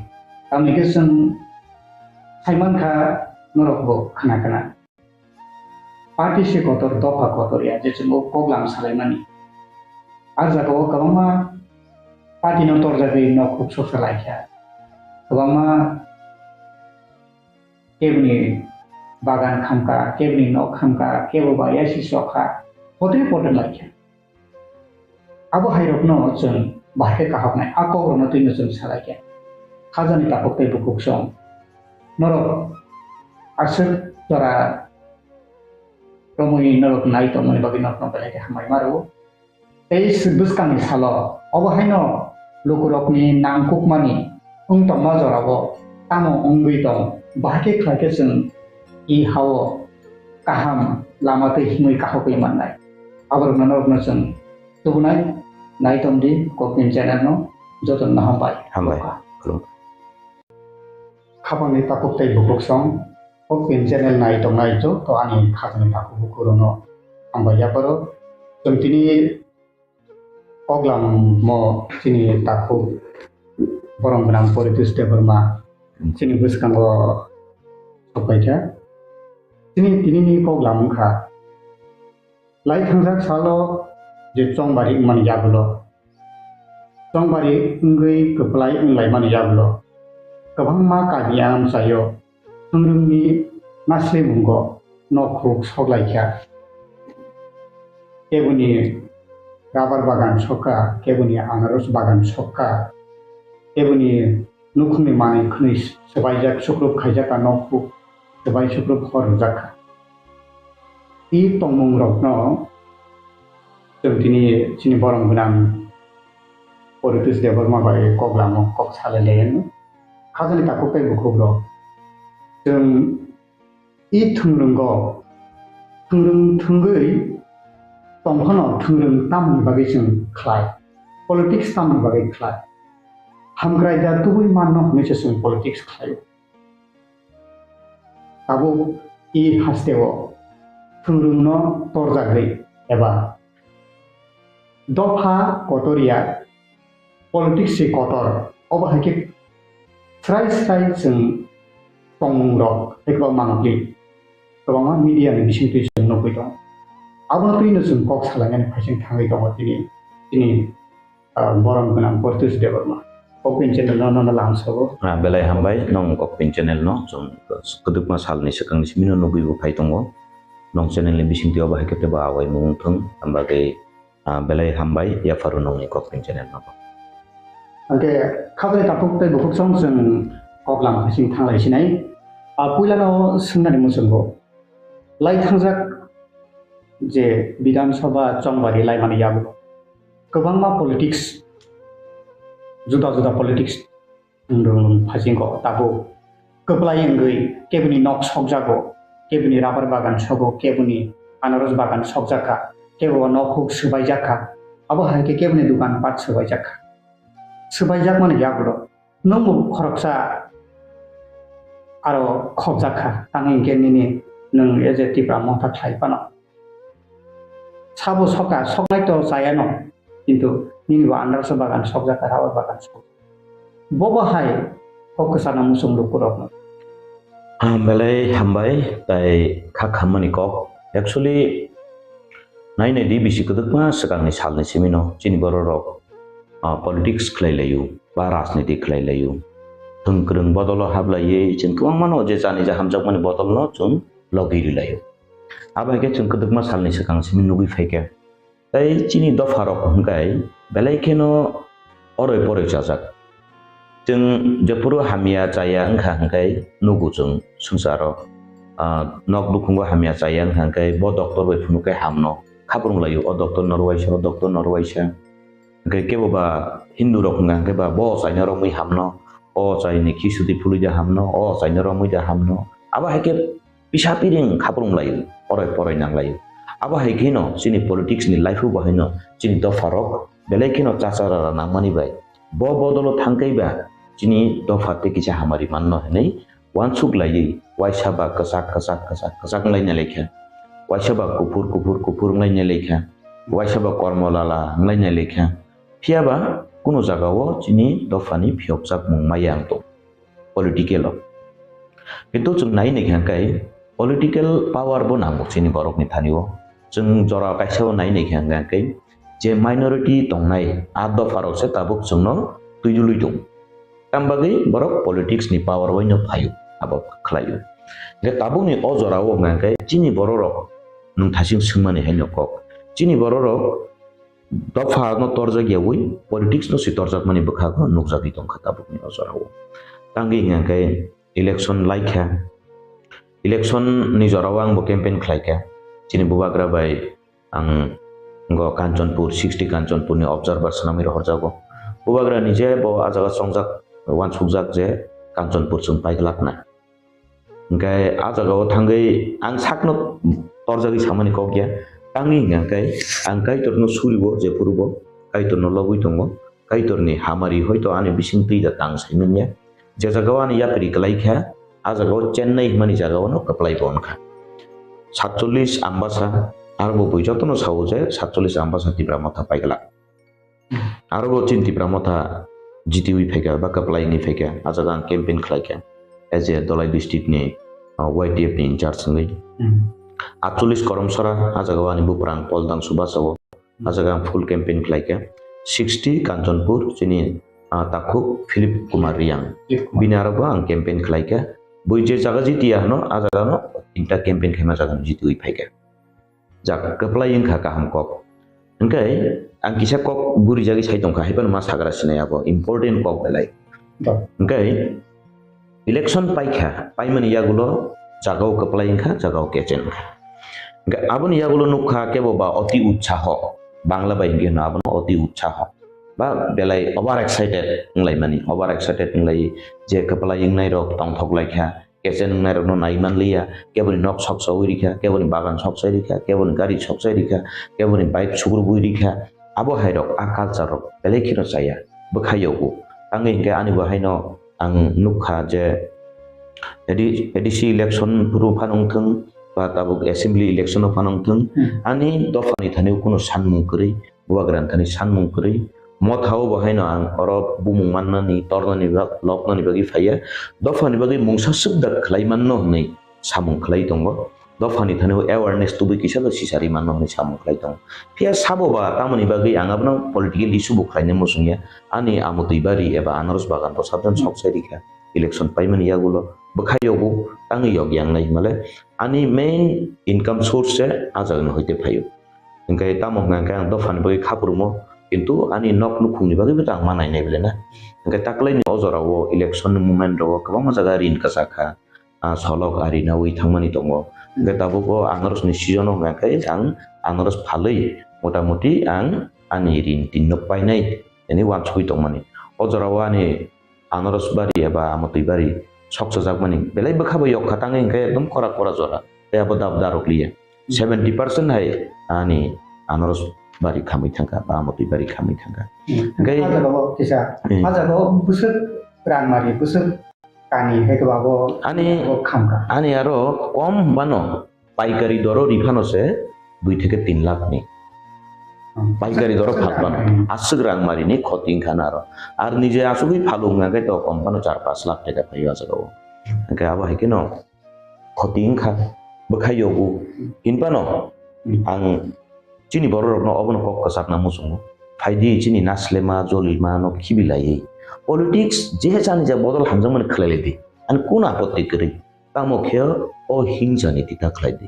Tamni khe chwng saimankha norokbo khna khna. Party se kotor, dopha kotor ya, je chwng o koklam salaimani. A jagao kwbangma party no torjagwi nok khuk sok salaikha. Kwbangma keboni bagan khamkha, keboni nok khamkha, kebo ba yasi sokha, potre potre laikha. Abo hairokno chwng bahai khe kahoknai, a kokrokno twino chwng salaikha. Khajani takhuk tei bukhuk song. Norok aswk jora romwi norok nai tongmani bagwi norokno belai khe hambai ma rwo. Tei bwskangni salo obo haino lukurokni nangkukmani wng tongma jorao tamo wngwi tong, bahai khe khlai khe chwng i ha-o kaham lama tei himwi kahokwi mannai. Aborokno norokno chwng tubunai, nai tongdi Kokpin channel no, jotono hambai. Hambai. Khulumkha. Khapangni takhuk tei bukhuk song, Kokpin channel nai tongnai joto ani khajani takhuk bukurono hambai yapharo. Chwng tini Koklam mo chini takhuk borom gwnang Poritosh Debbarma chini bwskango sokpaikha. Chini tinini koklam wngkha, lai thangjak salo je chongbari wngmani yagulo, chongbari wngwi kwplai wnglaimani yagulo kwbangma kami amchaio Thwngrwngni naslimungo nokhuk soklaikha. Keboni rabar bagan sokha, keboni anaros bagan sokha, keboni nukhungni manwi khwnwi swbaijak, sukrup khaijak, a nokhuk swbai sukrup hor rwjakha. I tongmungrokno chwng tini chini borom gwnang Poritosh Debbarma bai koklamo kok salai lai anw. Khajani takhuk tei bukhukrok. Chwng i thwngrwngo, thwngrwng thwngwi tongphano thwngrwng tamni bagwi chwng khlai, politics tamni bagwi khlai. Hamkrai da tubui manno hwnwi se chwng politics khlaio. Tabuk i hasteo thwngrwngno torjagwi eba dopha kotor ya, politics se kotor, obo hai khe srai srai chwng tongmung rok hai kwbangma mangpli kwbangma media ni bisingtwi chwng nugwi tongo. Abono twino chwng kok salainani phaising thangwi tongo tini, tini, ah, borom gwnang Poritosh Debbarma. Kokpin channel no nono lamsogo. Ah, belai hambai nong Kokpin channel no, chwng kwdwkma salni swkangni simi no nugwi bo phai tongo. Nong channel ni bisingtwi obo hai khe teibo awai mung thung, hamba khe Ah, belai hambai, yapharo nongni Kokpin channel no. Hwnkhe khajani takhuk tei bukhuk song chwng koklam hasing thanglai sinai. Ah, puilano swngnani muchungo. Lai thangjak je Bidhan Sabha chongbari laimani yago kwbangma politics, juda juda politics Nwng phasingo tabuk kwplai wngwi keboni nok sokjago, keboni rabar bagan sogo, keboni anaros bagan sokjakha, kebo nokhuk swbaijakha, abo hai khe keboni dokan pat swbaijakha. swbaijakmani yagulo nwngbo khoroksa aro khokjak kha, tang hinkhe nini nwng as a Tipra Motha khlai phano. Sabo soka, soknai to chayano, kintu nini bo andarso bagan sokjak kha, rubber bagan sok. Bobo hai kok kwchana muchung lukurokno. Ah, belai hambai, tai kha khammani kok. Actually, nai nai di bisi kwdwkma swkangni salni simino chini bororok, ah, politics khlai laio, ba rajniti khlai laio. Thwng kwrwng bodolo hablaiwi chwng kwbangmano je chani je hamjakmani bodolno chwng logi ri laio. Abo hai khe chwng kwdwkma salni swkang simi nugwi phaikha. Tei chini dopharok hwnkhe belai kheno oroi poroi chajak. Chwng jephuru hamya chaya wngkha hwnkhe nugo chwng swngcharo, ah, nok nukhungo hamya chaya wngkha hwnkhe bo doctor bai phunukhe hamno khaprung laio, o doctor no rwuaisa, o doctor no rwuaisa. Hwnkhe kebo ba Hindu rok hwnkha hwnkhe ba bo chaino romwi hamno, o chaini khi sudi phului de hamno, o chaino romwi de hamno. Abo hai khe pisa piring khaprung laio, oroi poroi nang laio. Abo hai kheno chini politics ni life o bo haino chini dopharok belai kheno chachara nangmani bai. Bo bodolo thangkai ba chini dopha tei kisa hamari manno hinwi uansuk laiwi waisa ba kwchak, kwchak, kwchak, kwchak wnglaina lekha. Waisa ba kuphur, kuphur, kuphur wnglaina lekha. Waisa ba kormo lala wnglaina lekha. Phiya ba kuno jagao chini dophani phiyokjakmung maya wng tong political o. Kintu chwng nai naikha hwnkhe political power bo nango chini borokni thani o. Chwng jora kaisa o nai naikha hwnkhe je minority tongnai a dopharok se tabuk chwngno twi dului tong. Tam bagwi borok politics ni power bai no phaio, abo khlaio. Hwnkhe tabukni o jora o hwnkhe chini bororok nwng thasing swngmani hai no kok. Chini bororok dopha no torjak yawi politics no se torjakmani bwkhago nukjagwi tongkha tabukni o jorao. Tangwi hwnkhe election laikha, election ni jorao ang bo campaign khlaikha. Chini bubagra bai ang go Kanchanpur, sixty Kanchanpur ni observer swnamwi rohorjago. Bubagra ni je bo ah jaga chongjak, uansukjak je Kanchanpur chwng paiglakna. Hwnkhe ah jagao thangwi ang sakno torjagwi samani kok ya. Tangwi hwnkha hwnkhe ang Kaitorno suribo, jephurubo Kaitorno lobwi tongo. Kaitorni hamari hoito ani bising twi da tang sai manya. Je jagao ani yapri kwlai kha, ah jagao Chennai hwnmani jagao no kwplai bo wngkha. Satchollis Ambasa, aro bo bui jotono sao je satchollis Ambasa Tipra Motha paiglak. Aro bo chini Tipra Motha jitiwi phaikha ba kwplai wngwi phaikha, ah jaga ang campaign khlaikha as a Dholai district ni, ah, Y T F ni in charge wngwi. Hmm. Atchollis Koromsora, ah jaga o ani buprang Pol Dangsu bachao, ah jaga ang full campaign khlaikha. Sixty Kanchanpur, chini, ah, takhuk Philip Kumar Riang. Philip Kumar. Bini aro bo ang campaign khlaikha. Bui je jaga jitiya hwno, ah jaga no tinta campaign khaima jaga no jitiwi phaikha. Jak kwplai wngkha kaham kok. Hwnkhe ang kisa kok gurijagwi sai tongkha, haiphano ma sagra sinai abo important kok belai. Ba. Hwnkhe election paikha, paimani yagulo jagao kwplai wngkha, jagao kechen wngkha. Hwnkhe aboni yagulo nukha kebo ba oti utsaho, Bangla bai hwnkhe hwno abono oti utsaho. Ba belai over excited wnglaimani, over excited wnglai je kwplai wngnai rok tongthok laikha. Kechen wngnairokno nai manliya, keboni nok soksa ui rikha, keboni bagan soksa rikha, keboni gari soksa rikha, keboni bike sukrubui rikha. Abo hairok a culture rok belai kheno chaya, bwkha yogo. Tangwi hinkhe ani bo haino ang nukha je A D C, A D C election phuru phano wngthwng ba tabuk assembly election o phano wngthwng, Hmm. ani dophani thani kunu sanmung kwrwi, Bubagra ni thani sanmung kwrwi. Mothao bo haino ang oro bumung mannani, tornani bak-, lobnani bagwi phaiya. Dophani bagwi mungsa swk da khlai manno hwnwi samung khlai tongo. Dophani thani o awareness tubui kisa da sisari manno hwnwi samung khlai tongo. Phiya sabo ba tamoni bagwi ang abono political issue bo khlaina muchungya. Ani amotwi bari eba anaros bagan rok sabjani sok sai rikha. Election paimani yagulo bwkha yogo tangwi yok yang nai himale. Ani main income source se ah jagani hoite phaio. Hingke tamo hwnka hingke ang dophani bagwi kha phurwmo, kintu ani nok nukhungni bagwibo ta ang ma nainai bele na. Hingke taklaini o jorao election ni moment rogo kwbangma jaga rin kwchak kha, ah, solok ari nawi thangmani tongo. Hingke tabuk o anaros ni season o hwnka khe ang anaros phalwi mota moti ang ani rin tin nok painai hwnwi uansugwi tongmani. O jorao ani anaros bari eba amotwi bari sokchajakmani belai bwkha bai yok kha tangwi hingke ekdom kora kora jora tei abo dab darok liya. Seventy percent hai ani anaros bari khamwi thangkha, ba amotwi bari khamwi thangkha. Hmm. Hwnkhe ah jaga o kisa, hmm, ah jaga o bwswk rangmari, bwswk kani hai khe ba bo ani, bo khamkha. Ani aro kom bano paikari doro riphano se dui theke tin lakh ni. Hmm. Paikari doro aswk phalbano, rangmari. Aswk rangmari ni khoti wngkha na aro. Ar nije asugwi phalu wngkha khe to kom bano char panch lakh taka phaio ah jaga o. Hwnkhe abo hai kheno khoti wngkha, bwkhai yogo. Hinphano, hmm, ang chini bororokno obono kok kwchakna muchungo. Phaidi chini naslema, jolima no khibilaiwi. Politics je chani ja bodol hamjakmani khlailai di. Ani kun apotti kwrwi? Tamo khe o hingsa niti ta khlai di.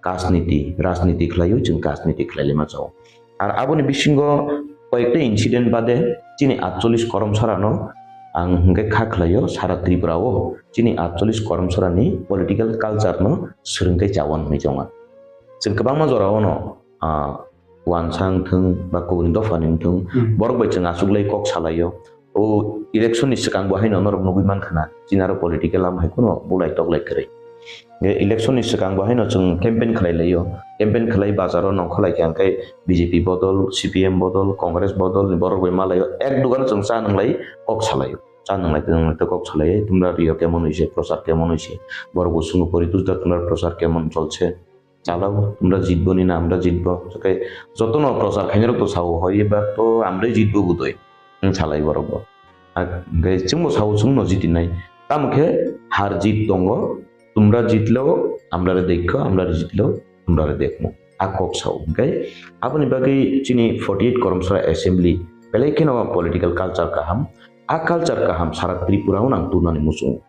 Kajniti, rajniti khlaiwi chwng kajniti khlailai ma chao. Ar aboni bisingo koyekta incident bade chini atchollish koromsarano ang hwnkhe kha khlaio sara Tripura o chini atchollish koromsarani political culture no swrwngkhe chawan hwnwi chonga. Chwng kwbangma jorao no, ah, uansang thung ba kubuni dophani wngthung, hmm, borok bai chwng achuklai kok salaio. O election ni swkang bo haino norok nugwi mankha na, chini aro political lama hai kheno bulai toklai kwrwi. Nge election ni swkang bo haino chwng campaign khlai laio, campaign khlai bazaro nongkha lai khe, hwnkhe B J P bodol, C P M bodol, Congress bodol ni borok bai malaio, ek dugano chwng cha nwnglai kok salaio, cha nwnglai tei nwnglai tei kok salaio, tumra rio kemon hoise, prochar kemon hoise, borok bo swngo pori tujda tumra prochar kemon cholse. Chalao, tumra jitbo ni na, amra jitbo. Hwnkhe jotono prochar khainai rok to sao, hoi ebar to amrai jitbo budoi. Wng salai borok bo. Ar hwnkhe chwngbo sao, chwngno jitinai. Tamo khe har jit tongo, tumra jitlao, amrare dekho, amrare jitlao, tumrare dekhmo. A kok sao. Hwnkhe aboni bagwi chini forty eight Koromsora Assembly belai kheno political culture kaham. A culture kaham sara Tripura o nang tubunani muchungo.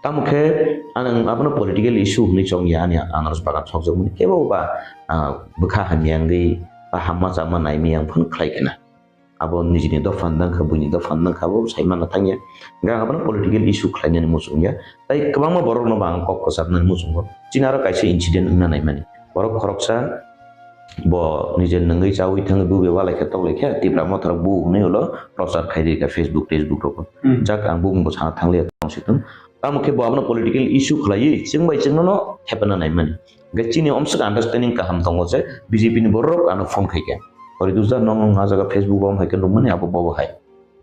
Tamo khe ang abono political issue hwnwi chongya, ani anaros bagan sokjakmani kebo ba, ah, bwkha hamya wngwi ba hamma chama naimaya wng phano khlai khna. Abo nijini dopha wng kha, buini dopha wng kha, abo sai manna thangya. Hwnkhe ang abono political issue khlainani muchungya. Tai kwbangma borokno bo ang kok kwcharnani muchungo. Chini aro kaisa incident wngna naimani. Borok khoroksa bo nije nungwi chawi thangwi bube walai khe toklai khe Tipra Motha rok bu hwnwi ulo prochar khai rikha Facebook, Facebook rogo. Hmm. Jak ang bumung bo sana thangliya tong si thung. Tamo khe bo abono political issue khlaiwi chwng bai chwngno no thepana naimani. Hwnkhe chini omswk understanding kaham tongo je B J P ni borok ano phone khai khe. Ori dusda nong nong ha jaga Facebook bo hai khe nukmani abo bobo hai.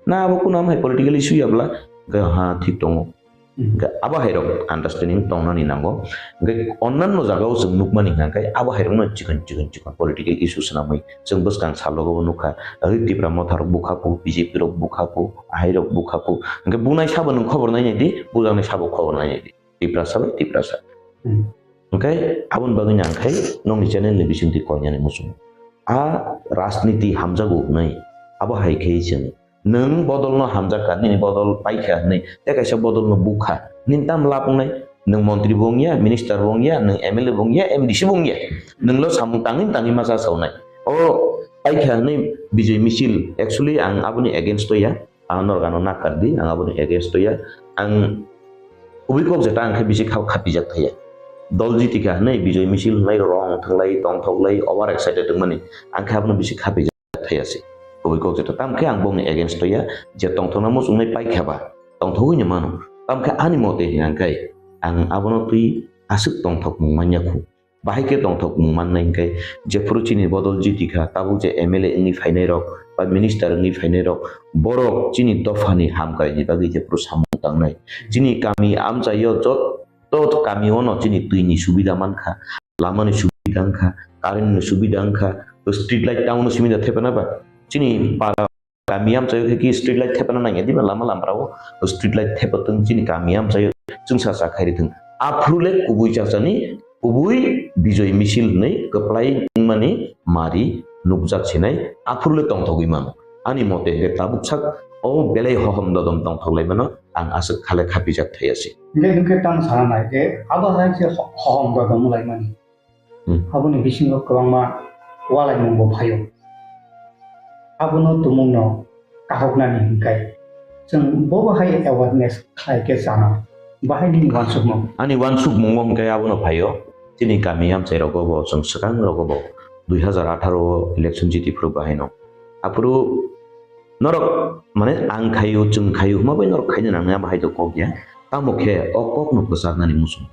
Na abo kuno hai political issue ya bla? Hwnkhe ha thik tongo. Hmm. Hwnkhe abo hai rok understanding tongnani nango. Hwnkhe onnanno jagao chwng nukmani hwnkhe abo hai rokno chikon chikon chikon political issue swnamwi chwng bwskang salogo bo nukha. Oi Tipra Motha rok bukha ku, B J P rok bukha ku, hai rok bukha ku. Hwnkhe bunai sabo nwng khobor nainai di, bujaknai sabo khobor nainai di. Tiprasa bai Tiprasa. Hmm. Hwnkhe aboni bagwi nang khai nokni channel ni bisingtwi koinani muchungo. A rajniti hamjago hwnwi abo hai khe chwng Nwng bodolno hamjakha, nini bodol paikha hwnwi tei kaisa bodolno bukha. Nini tamo lab wngnai? Nwng montri bo wngya, minister bo wngya, nwng M L A bo wngya, M D C bo wngya. Nwnglo samung tangwi tangwi ma chasawnai. O paikha hwnwi Bijoy Misil, actually ang aboni against o ya. Ang norok ano nakar di, ang aboni against o ya. Ang kubui kok jeta ang khe bisi kha-, khapijak thaya. Dol jitikha hwnwi Bijoy Misil hwnwi rong thanglai, tongthoklai, over excited wngmani. Ang khe abono bisi khapijak thaya se. Kubui kok jeta. Tamo khe ang bongni against o ya, je tongthokna muchungnai paikha ba, tongthogwi no mano. Tamo khe ani mote hwnka khe ang abono twi aswk tongthokmung manya khu. Bahai khe tongthokmung mannai hwnkhe, jephuru chini bodol jitikha, tabuk je M L A wngwi phainai rok ba minister wngwi phainai rok, borok chini dophani hamkraini bagwi jephuru samung tangnai. Chini kami amchaio jot to kami o no chini twi ni subida mankha, lama ni subida wngkha, current ni subida wngkha, street light town o simi da thepana ba. Chini para kami amchaio khe ki street light thepana nangya diba lama lamra o street light thepatwng chini kami amchaio chwngsa cha khairi thwng. Aphuru le kubui chachani, kubui Bijoy Misil hwnwi kwplai wngmani mari nukjak sinai, aphuru le tongthogwi mano. Ani mote hwnkhe tabuk sak o belai hohom dodom tongthok lai mano. Ang aswk khale khapijak thaya se. Hingke hingke tang sana nai je abo hai se ho-, hohom dodom lai mani. Hmm. Aboni bisingo kwbangma walaimung bo phaio. Abono tumungno kahoknani hingkai chwng bobo hai awareness khlai khe sana. Bahai nini wansukmung? Ani wansukmungo hingke abono phaio. Chini kami amchai rogo bo chwng swkang rogo bo dui hazar atharo o election jiti phuru bahaino. Aphuru norok, mane, ang khayu, chwng khayu, hwnba bai norok khaina nangnai, abo hai to kok ya. Tamo khe o kokno kwchaknani muchung.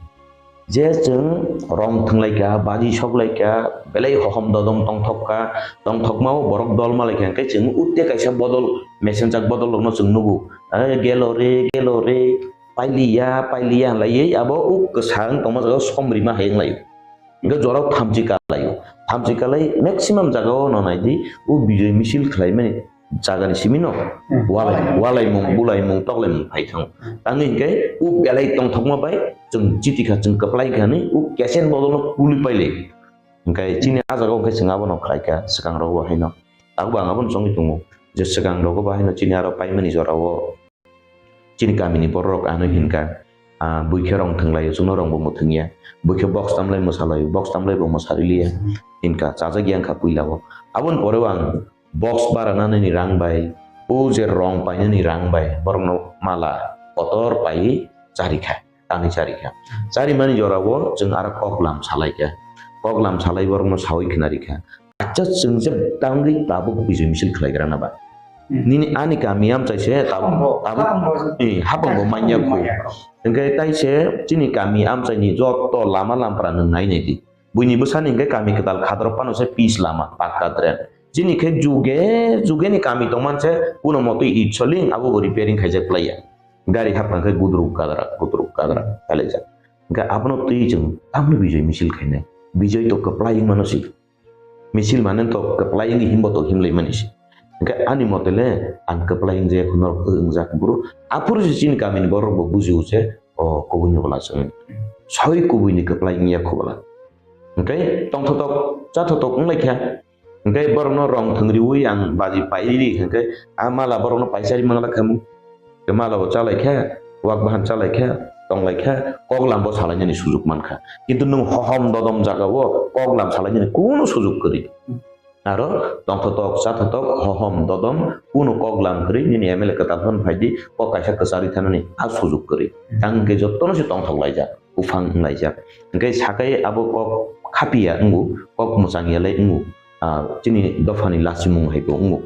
Je chwng rong thwnglaikha, baji soklaikha, belai hohom dodom tongthokma o borok dol malaikha, hwnkhe chwng utte kaisa bodol, mesenjak bodol rokno chwng nugo. "Eh, gelo re, gelo re, pailiya, pailiya," hinlaiwi abo uk kwsang tongma jagao som rima hai wnglaio. Hwnkhe jorao thamchi kalaio. Thamchi kalai maximum jagao no naidi, o bijoy misil khlaimani jagani simino Hmm. walai, walaimung, bulaimung, toklaimung phai thango. Hmm. Tamni hinkhe o belai tongthokma bai chwng chiti kha, chwng kwplai kha hinwi o kesen bodolno kuli pailai. Hinkhe chini a jagao hinkhe chwng abono khlaikha swkang rogo haino. Tabuk ang abono chongwi tongo je swkang rogo bo haino chini aro paimani jorao chini kamini bororok ano hinkha, ah, buikhe rong thwnglaio, chwngno rongbo mwthwngya. Buikhe box tamlai mwsalaio, box tamlaibo mwsariliya. Hinkha, chajak ya wngkha puilao. Aboni poreo ang box baranani rang bai, o je rong painani rang bai, borokno mala kotor paiwi charikha, tanwi charikha. Charimani jorao chwng aro koklam salaikha. Koklam salai borokno sawi khwnarikha. Acha chwng je tangwi tabuk bijoy misil khlaigrana ba. Hmm. Nini ani kami amchai se tabuk, Hapangbo, tabuk, hapangbo. Eh, hapangbo manya Hapangbo khu. Manya khu. Hwnkhe tai se chini kami amchaini joto lama lampra nwng nai nai di. Buini bwsani hwnkhe kami kwtal khadrok phano se pis lama, pakka drain. Chini khe juge, juge ni kami tongman se kuno motwi it soling abo bo repairing khaijak plaiya. Gari hapang khe gudruk gadrak, gudruk gadrak khailaijak. Hwnkhe abono twi chwng tamni bijoy misil khainai. Bijoy to kwplai wngmano si. Misil mane to kwplai wngwi himbo to himlai mani se. Hwnkhe ani mote le ang kwplai wngjak norok wngjak bro. Aphuru se chini kamini borok bo bujio je o kubui ni bwla chwng. Soi kubui ni kwplai wngya khu bwla. Hwnkhe tongthotok chathotok wnglaikha. Hwnkhe borokno rong thwngriwi ang baji pairiri hwnkhe a mala borokno paisari mangla khamu. Tei mala bo chalaikha, wak bahan chalaikha, tonglaikha, koklam bo salainani sujuk mankha. Kintu nwng hohom dodom jagao koklam salainani kunu sujuk kwrwi. Aro tongthotok, chathotok, hohom dodom, kunu koklam kwrwi nini M L A kwtal phano phaidi, kok kaisa kwcharwi thanani a sujuk kwrwi. Tang hwnkhe jotono se tongthok laijak, buphang wnglaijak. Hwnkhe sakai abo kok khapiya wngo, kok mwchangya lai wngo. Ah, chini dophani lachimung hai bo wngo.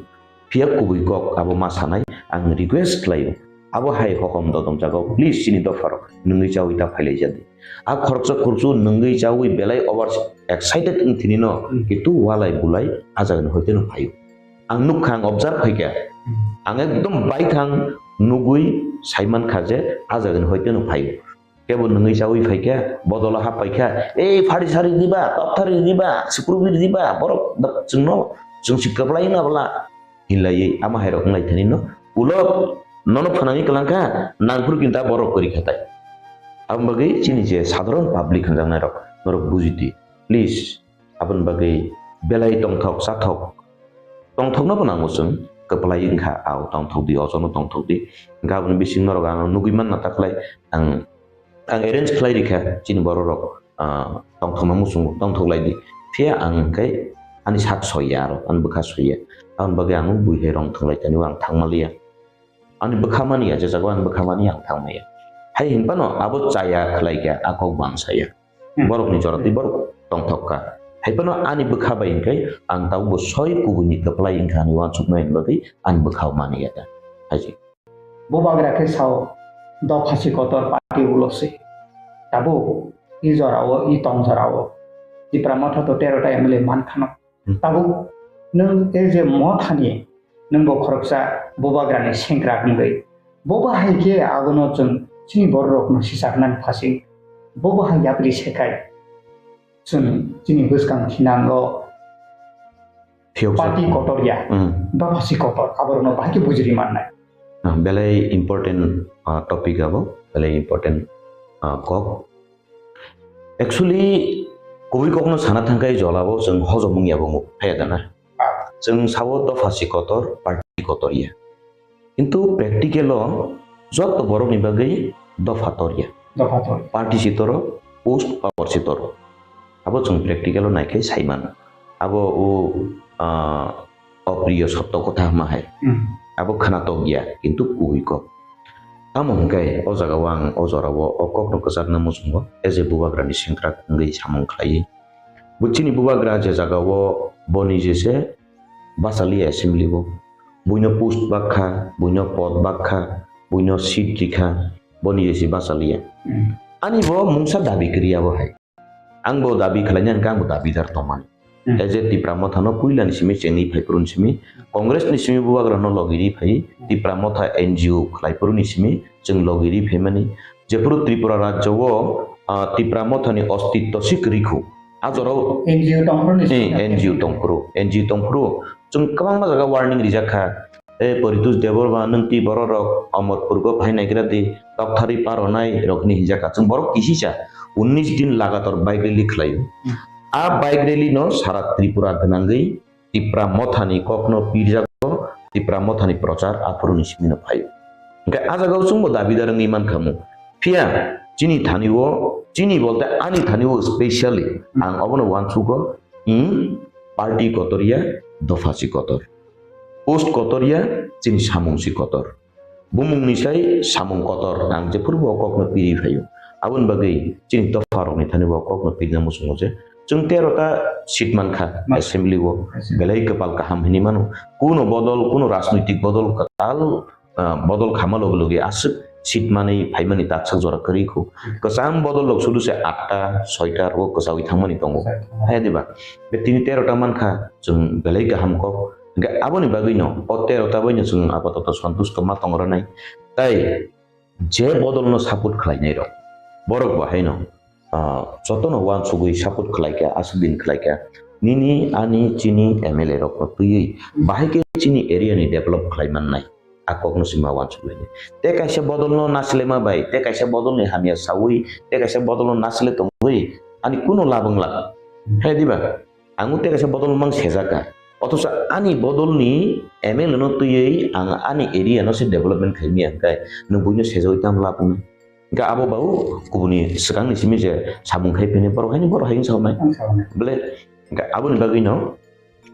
Phiya kubui kok abo ma sanai, ang request khlaio. Abo hai hokom dodom jagao, please chini dopharok nwngwi chaui ta phailaijadi. A khoroksa khoroksa nwngwi chaui belai over excited wng thini no, Hmm. Kintu walai bulai a jagani hoite no phaio. Ang nukha, ang observe khaikha. Hmm. Ang ekdom baithang nugui saimankha je a jagani hoite no phaio. Kebo nwngwi chaui phaikha, bodolo hap paikha, "Ei, phari sari diba, top thari diba, sukrubi diba, borok da-, chwngno, chwng si kwplai wngna bwla," hinlaiwi ama hairok wnglai thani no, ulo nono phanangwi kwlangkha, nangphuru kinta borok kwrwi khatai. Aboni bagwi chini je sadharon public hwnjaknairok, norok buji di, please. Aboni bagwi belai tongthok, chathok, tongthokno bo nango chwng, kwplai wngkha, ao tongthok di, ojono tongthok di. Hwnkhe aboni bising norok ano nugui manna taklai ang, ang arrange khlai rikha, chini bororok, ah, tongthokma muchungo tongthok lai di. Phiya ang hwnkhe ani sak soiya aro, ani bwkha soiya. Aboni bagwi ang bui hai rong thwng lai tani o ang thangma liya. Ani bwkha mani ya, je jago ani bwkha mani ang thangma ya. Hai hinphano abo chaya khlai kha, a kok bo ang saya. Hmm. Borokni jora twi borok tongthok kha. Hai phano ani bwkha bai hwnkhe ang tabukbo soi kubuini kwplai wngkha ani uansukmani bagwi ani bwkhao mani ya ta. Hai se. Bubagra khe sao, dopha si kotor party ulo se. Tabuk i jorao, i tong jorao Tipra Motha to tero ta M L A man khano. Hmm. Tabuk nwng as a Mothani, nwng bo khoroksa Bubagrani sengkrak wngwi. Bo bahai khe abono chwng chini bororokno sichaknani phasing. Bo bahai yapri se khai. Chwng chini bwskang thinango Phiyok party jak. Kotor ya. Hmm. Dopha si kotor. Aborokno bahai khe bujiri mannai. Ah, belai important, ah, topic abo. Belai important, ah, kok. Actually, kubui kokno sana thangkhe jolabo chwng hojom wngya bo wngwi phaiya dana. Ah. Chwng sao dopha si kotor, party kotor ya. Kintu practical o joto borokni bagwi dopha tor ya. Dopha tor. Party si toro, post power si toro. Abo chwng practical o naikhe sai mano. Abo o, ah, opriyo sotto kotha hwnma hai. Hmm. Abo khwnatok ya, kintu kubui kok. Tamo hwnkhe o jagao ang o jorao o kokno kwchakna muchungo, as a Bubagrani sengkrak wngwi samung khlaiwi. Bo chini Bubagra je jagao bo nije se bachaliya assembly o. Buino post bakha, buino pod bakha, buino seat rikha, bo nije se bachaliya. Hmm. Ani bo mungsa dabi kwrwi abo hai. Ang bo dabi khlaina hwnkhe ang bo dabidar tongmani. Hmm. As a Tipra Motha no puila ni simi chengwi phai phuru ni simi, Congress ni simi bubagra no logi ri phai, Tipra Motha N G O khlai phuru ni simi chwng logi ri phaimani. Jephuru Tripura rajyo o, ah, Tipra Motha ni ostitto si kwrwi khu. A jorao N G O tong phuru ni eh, simi N G O tong phuru, N G O tong phuru chwng kwbangma jaga warning rijak kha. E Poritos Debbarma, nwng twi borok rok Omorpur go phai naigra di, tokthari paronai rok hwnwi hinjak kha. Chwng borok kisisa unnish din lagatar bike rally khlaio. Hmm. A bike rally no sara Tripura gwnangwi Tipra Mothani kokno pirjago, Tipra Mothani prochar aphuruni simino phaio. Hwnkhe a jagao chwngbo dabidar wngwi mankhamu. Phiya chini thani o, chini bolte ani thani o specially ang obono uansugo, hmm, party kotor ya, dopha si kotor. Post kotor ya, chini samung si kotor. Bumung ni sai samung kotor, ang jephuru bo kokno piri phaio. Aboni bagwi chini dopha rokni thani bo kokno pirina muchungo je chwng tero ta seat mankha assembly o, belai kwpal kaham hinwi mano. Kuno bodol, kuno rajnoitik bodol kwtal, ah, bodol khama logi logi aswk seat manwi phaimani taksa jora kwrwi khu. Kwcham bodol rok sudu se atta, soita rogo kwchawi thangmani tongo. Hai diba? Be tini tero ta mankha, chwng belai kaham kok. Hwnkhe aboni bagwino o tero ta baino chwng apatoto santusto ma tong rwnai. Tai je bodolno support khlainai rok, borok bo haino, ah, jotono uansugwi support khlaikha, aswk din khlaikha. Nini, ani, chini M L A rokno twiwi bahai khe chini area ni develop khlai mannai. A kokno sima uansuglainai. Te kaisa bodolno nasilema bai, te kaisa bodolni hamya sawi, te kaisa bodolno nasile tongwi ani kuno labwng lak. Hai diba? Ang tei kaisa bodol mang sejak ka. Othocho ani bodolni M L A no twiwi ang ani area no se development khai miya hwnkhe nwng buino sejawi tamo labwknai? Hwnkhe abo ba o kubuni swkangni simi je samung khai phini borok haino borok hai wngsa hwnai. Wngsa hwnai. Bole hwnkhe aboni bagwino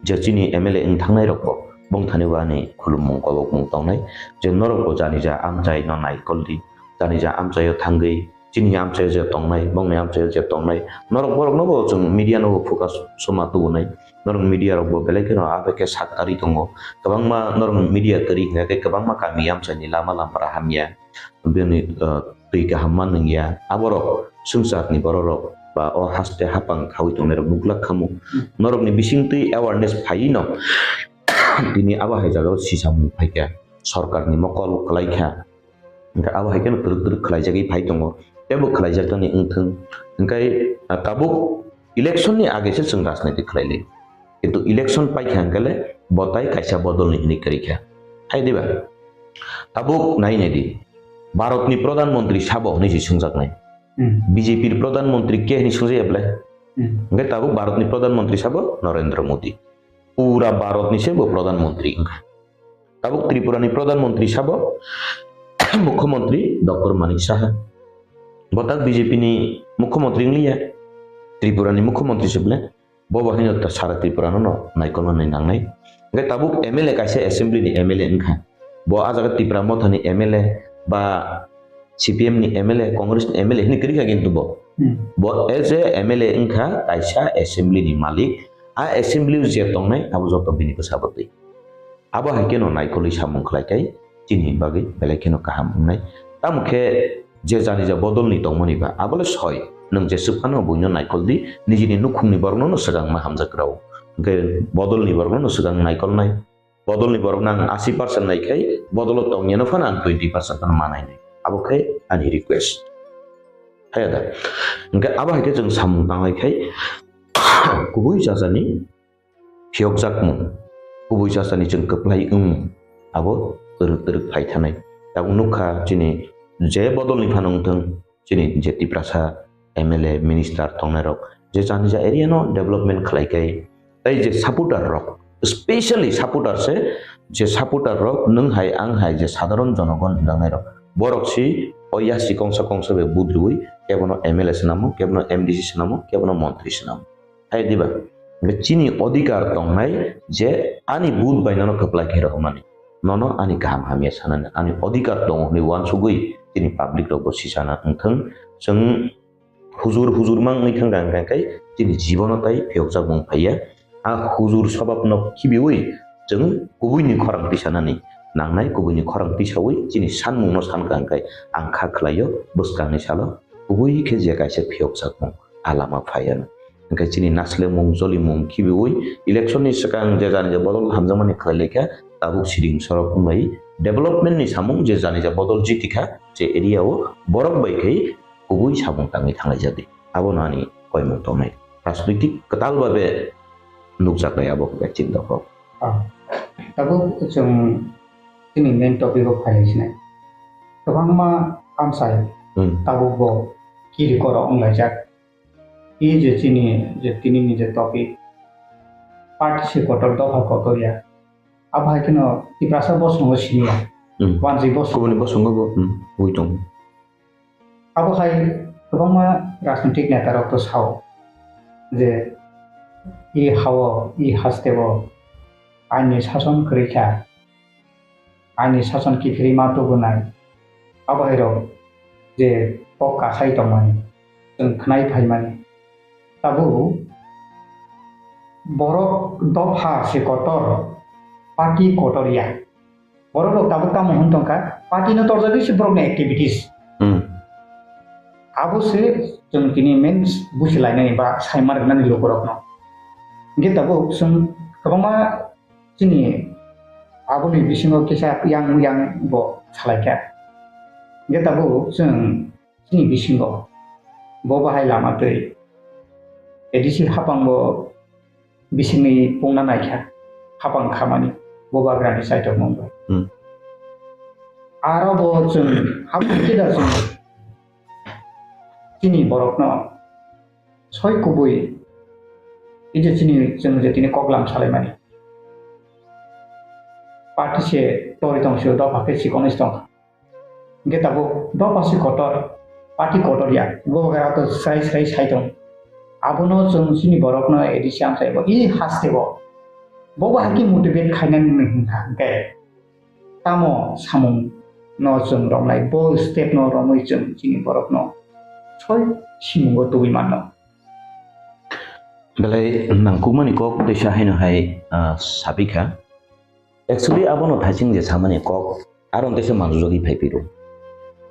je chini M L A wng thangnai rok bo bongthani bo ani khulumung kolokmung tongnai je norok bo jani ja amchai no naikol di, jani ja amchai o thangwi chini amchaio je tongnai, bongni amchaio je tongnai, norok borokno bo chwng media no bo focus soma tubunai. Norok media rok bo belai kheno abo khe sak tarwi tongo. Kwbangma norok media kwrwi hwnkhe kwbangma kami amchaini lama lampara hamya, bini, uh, twi kaham ma nungya. Aborok swngcharni bororok ba o haste hapang khaui tongnai rok nukglak khamu. Hmm. Norokni bisingtwi awareness phaiwi no tini abo hai jagao sisamung phaikha. Sorkarni mokol kwlaikha. Hwnkhe abo hai kheno twrwk twrwk khlaijagwi phai tongo, teibo khlaijaknani wngthung. Hwnkhe, ah, tabuk election ni age se chwng rajniti khlai lai. Kintu election paikha hwnkhe le bo tai kaisa bodol ni hinwi kwrwi kha. Hai diba? Tabuk nai nai di. Bharat ni Pradhan Mantri sabo hinwi se swngjaknai. Hmm. B J P ni Pradhan Mantri khe hinwi swngjakya belai? Hmm. Hwnkhe tabuk Bharat ni Pradhan Mantri sabo Narendra Modi. Pura Bharat ni se bo Pradhan Mantri wngkha. Tabuk Tripura ni Pradhan Mantri sabo Mukhyamantri Doctor Manik Saha. Bo tak B J P ni Mukhyamantri wngliya, Tripura ni Mukhyamantri se bole. Bo bo haino ta sara Tripura no no naikolna nai nangnai. Hwnkhe tabuk M L A kaisa assembly ni M L A wngkha. Bo ah jaga Tipra Motha ni M L A ba C P M ni M L A, Congress ni M L A hinwi kwrwi kha kintu bo. Hmm. Bo as a M L A wngkha kaisa assembly ni malik. A assembly o je tongnai abo joto bini bwsa bwtwi. Abo hai kheno naikolwi samung khlai khe chini bagwi belai kheno kaham wngnai. Tamo khe je jani ja bodolni tongmani ba abole soi nwng jeswk phano buino naikol di, nijini nukhungni borokno no swkang ma hamjak rw. Hwnkhe bodolni borokno no swkang naikolnai. Bodolni borokno ang asi percent nai khai bodolo tongya no phano ang twenty percent phano ma nainai. Abo khe ani request. Haya da. Hwnkhe abo hai khe chwng samung tanglai khai kubui jajani phiyokjakmung, kubui jajani chwng kwplai wngmung abo twrwk twrwk phai thanai. Tabuk nukha chini je bodolni phano wngthung, chini je Tiprasa M L A, minister tongnairok je jani ja area no development khlai kai, tei je supporter rok, specially supporter se, je supporter rok nwng hai ang hai je sadharon jonogon hwnjaknairok, borok si o yasi kongsa kongsa bai vote rwui kebono M L A swnamo, kebono M D C swnamo, kebono montri swnamo. Hai diba? Hwnkhe chini odhikar tongnai je ani vote bai nono kwplai khe rohormani. Nono ani kaham hamya sanani ani odhikar tongo hwnwi uansugwi chini public rokbo sisana wngthung. Chwng hujur hujur ma wngwi thangkha hwnkhe chini jibono tai phiyokjakmung phaiya. A hujur sobabno khibiui chwng kubuini khorang tisanani nangnai, kubuini khorang tisaui chini sanmungno sankha hwnkhe ang kha khlaio bwskangni salo. Ui khe je kaisa phiyok sakmung a lama phai ano. Hwnkhe chini naslemung, jolimung khibiui election ni swkang je jani je bodol hamjakmani khlai laikha, tabuk siding sorok wnglai development ni samung je jani je bodol jitikha, je area o borok bai khai kubui samung tangwi thanglaijak di. Abono ani koimung tongnai. Rajnoitik kwtal babe nukjaknai abo khe chinta kok. Ah, tabuk chwng chini main topic o phai sinai. Kwbangma amsai Hmm. tabuk bo kiri koro wnglaijak. I je chini je tini ni je topic, party se kotor, dopha kotor ya. Abo hai kheno Tiprasa bosongo siniya. Hmm. Wanjwi bosongo. Kubuni bosongo bo, hmm, ui tongo. Abo hai kwbangma rajnitik neta rok to sao je i hao, i haste o aini sason kwrwi kha, aini sason kiphilwi ma tubunai. Abo hai rok je kok kasai tongmani, chwng khnai phaimani. Tabuk borok dopha se kotor, party kotor ya. Borok rok tabuk tamo hwn tongkha, party no torjagwi se borok ni activities. Hmm. Abo se chwng tini main busi lainani ba saima rwnani lukurok no. Hwnkhe tabuk chwng kwbangma chini aboni bisingo kisa yang yang bo salaikha. Hwnkhe tabuk chwng chini bisingo bo bahai lama twi A D C hapang bo bisingni pungna naikha, hapang khamani bo bagrani saitok mung bai. Hmm. Aro bo chwng hapang kida chwng chini borokno soi kubui, ije chini chwng je tini koklam salaimani. Party se tori tong sio, dopha khe chikon is tong. Hwnkhe tabuk dopha se kotor, party kotor ya, bo gara to srai srai sai tong. Abono chwng chini borokno A D C amsai bo, i haste bo. Bo bo hakhe motivate khainani hwnkha hwnkhe. Tamo samung no chwng romnai, bo step no romwi chwng chini borok no soi simungo tubui mano. Belai nangkukmani kok teisa haino hai, ah, sapikha. Actually, abono thaising je samani kok, aro teisa manjujagwi phai phiro.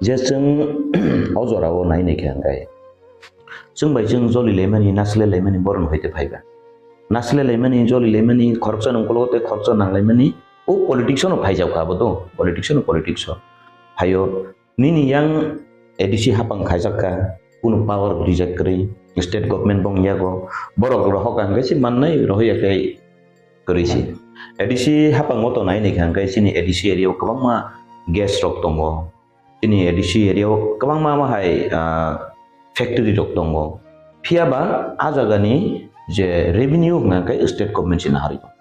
Je chwng o jorao nai nai khe hwnkhe. Chwng bai chwng joli laimani, nasle laimani borok no hoite phaiba. Nasle laimani, joli laimani, khoroksa nungkolo tei khoroksa nang laimani, O politics no phaijak kha abo to, politics no politics o. Phaio nini yang A D C hapang khaijak kha, kunu power rijak kwrwi, state government bong yago, borok rohok ang khe se mannai rohya khe kwrwi se. A D C hapang o tonai ni kha hwnkhe chini A D C area o kwbangma gas rok tongo. Chini A D C area o kwbangma ma hai, ah, factory rok tongo. Phiya ba a jaga ni je revenue hwnkha khe state government se naharwi tongo.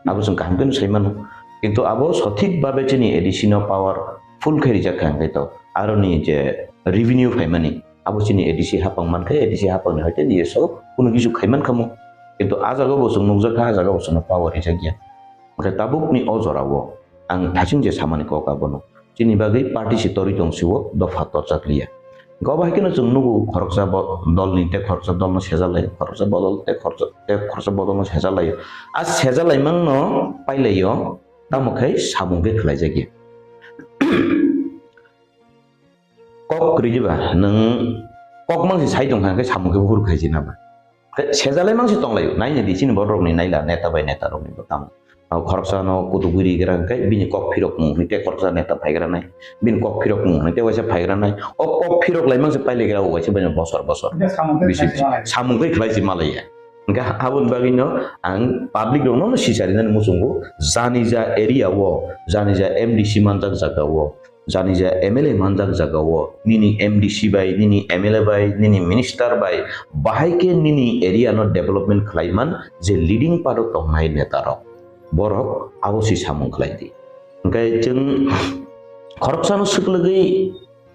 Abo chwng kaham khe sai mano. Kintu abo sothik babe chini A D C no power full khe rijak kha hwnkhe to aro ni je revenue phaimani abo chini A D C hapang man khe A D C hapang ni hoite ni so kunu kisu khai man khamo. Kintu a jaga bo chwng nukjak kha, a jaga bo chwngno power rijak ya. Hwnkhe tabuk ni o jora o ang thasing je samani kok abono. Chini bagwi party se torwi tong sio, dopha torjak liya. Hwnkhe obo hai kheno chwng nugo khoroksa bo-, dolni tei khoroksa dolno seja laio, khoroksa bodol tei khoroksa, tei khoroksa bodolno seja laio. A seja laimangno pai laio, tamo khe samung khe khlai jakya. Kok kwrwi diba, nwng kok mang se sai tong kha, hwnkhe samung khe buphuru khai se nama. Khe sejalai mang se tong laio, nai nai di chini borok rokni naila neta bai neta rokni bo tamo. Abo khoroksa no kutuk guri gra hwnkhe bini kok phirok mung hwnwi tei khoroksa neta phaigra nai. Bini kok phirok mung hwnwi tei waisa phaigra nai. O kok phirok lai mang se pai lai gra o waisa bai bosor bosor. Hwnkhe samung khe bisi khlai se malai. Samung khe khlai se malai ya. Hwnkhe aboni bagwi no ang public rok no sisari nani muchungo jani ja area o jani ja M D C manjak jaga o Jani je M L A manjak jaga o, nini M D C bai, nini M L A bai, nini minister bai, bahai khe nini area no development khlai man je leading part o tongnai neta rok. Borok abo se samung khlai di. Hwnkhe chwng khoroksa no swklwgwi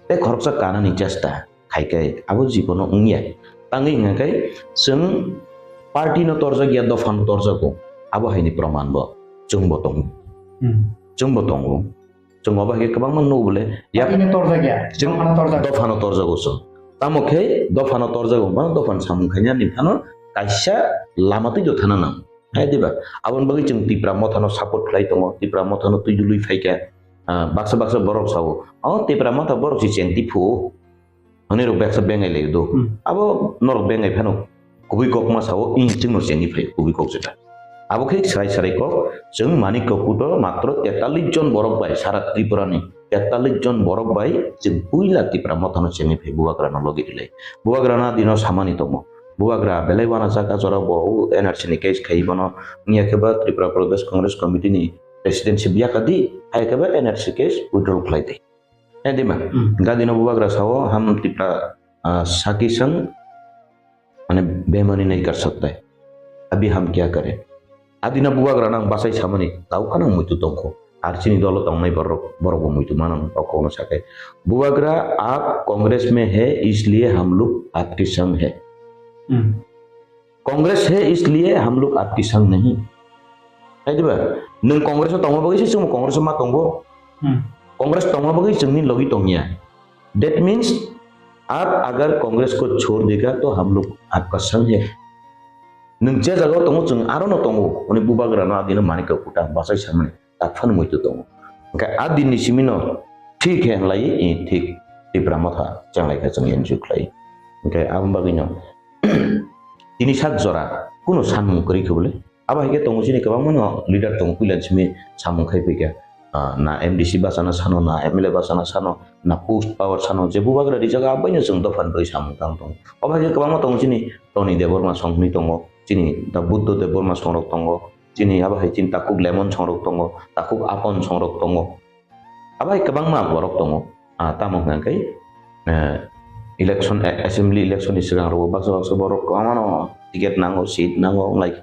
tei khoroksa kanani chesta khai khai abo jibono wngya. Tangwi hwnkha khe chwng party no torjak ya, dopha no torjago, abo hai ni proman bo chwng bo tongo. Hmm. Chwng bo tongo. Chwng obo hai khe kwbangma nugo bole, yak Party no torjak ya, chwng dopha no torjak. Dopha no torjago chwng. Tamo khe dopha no torjago, bang dopha ni samung khainani phano kaisa lama twi do thana nang. Hai diba? Aboni bagwi chwng Tipra Motha no support khlai tongo, Tipra Motha no twi dului phai kha. Ah, baksa baksa borok sao, "O Tipra Motha borok se cheng ti phu." Hwnwi rok baksa bengai lai do. Hmm. Abo norok bengai phano kubui kok ma sao, ing chwngno chengwi phai kubui kok jeta. Abo khe srai srai kok, chwng Manik Kaputo matro tetallis jon borok bai sara Tripura ni tetallis jon borok bai chwng puila Tipra Mothano chengwi phai Bubagrano logi rilai. Bubagrano dino samani tongo. Bubagra belai wana jaga jora bo o N R C ni case khai bono wngya khe ba Tripura Pradesh Congress Committee ni presidency biyaka di, hai khe ba N R C case withdrawal khlai di. Hai di ba? Hmm. Ga dino Bubagra sao ham Tipra, ah, saki sang mane bemani nahi kar sakta hai. Abhi ham kya kare? Adina Bubagrano ang bachai samani tau khana muitu tongkho. Ar chini dolo tongnai borok, borok bo muitu mano o kokno sakai. Bubagra aap Congress mein hai, isliye hum log aapke sangh hai. Hmm. Congress hai, isliye hum log aapke sangh nahi. Hai di ba? Nwng Congress o tongma bagwi se chwngbo Congress o ma tongo. Hmm. Congress tongma bagwi chwngni logi tongya. That means, aap agar Congress ko chhod dega to hum log aapka sangh hai. Nwng je jaga o tongo, chwng aro no tongo. Hwnwi Bubagrano adino Manik Kaputo bachai samani tak phano muitu tongo. Hwnkhe a dinni simi no thik he hwnlai, i thik Tipra Motha chenglai kha chwng N G O khlai. Hwnkhe aboni bagwi no tini sak jora kuno sanmung kwrwi khe bole. Abo hai khe tongo chini kwbangma no leader tongo puila simi samung khai phaikha. Ah, na M D C bachana sano, na M L A bachana sano, na post power sano, je Bubagra rijak, abaino chwng dophani bagwi samung tang tongo. Obo hai khe kwbangma tongo chini Tony Debbarma song hwnwi tongo, chini da Buddha Debbarma songrok tongo, chini abo hai chini takhuk Lemon songrok tongo, takhuk Apon songrok tongo. Abo hai kwbangma borok tongo. Ah, tamo hwnka khe, eh, election, eh, assembly election ni swkang rogo baksa baksa borok kwbangma no ticket nango, seat nango, wng lai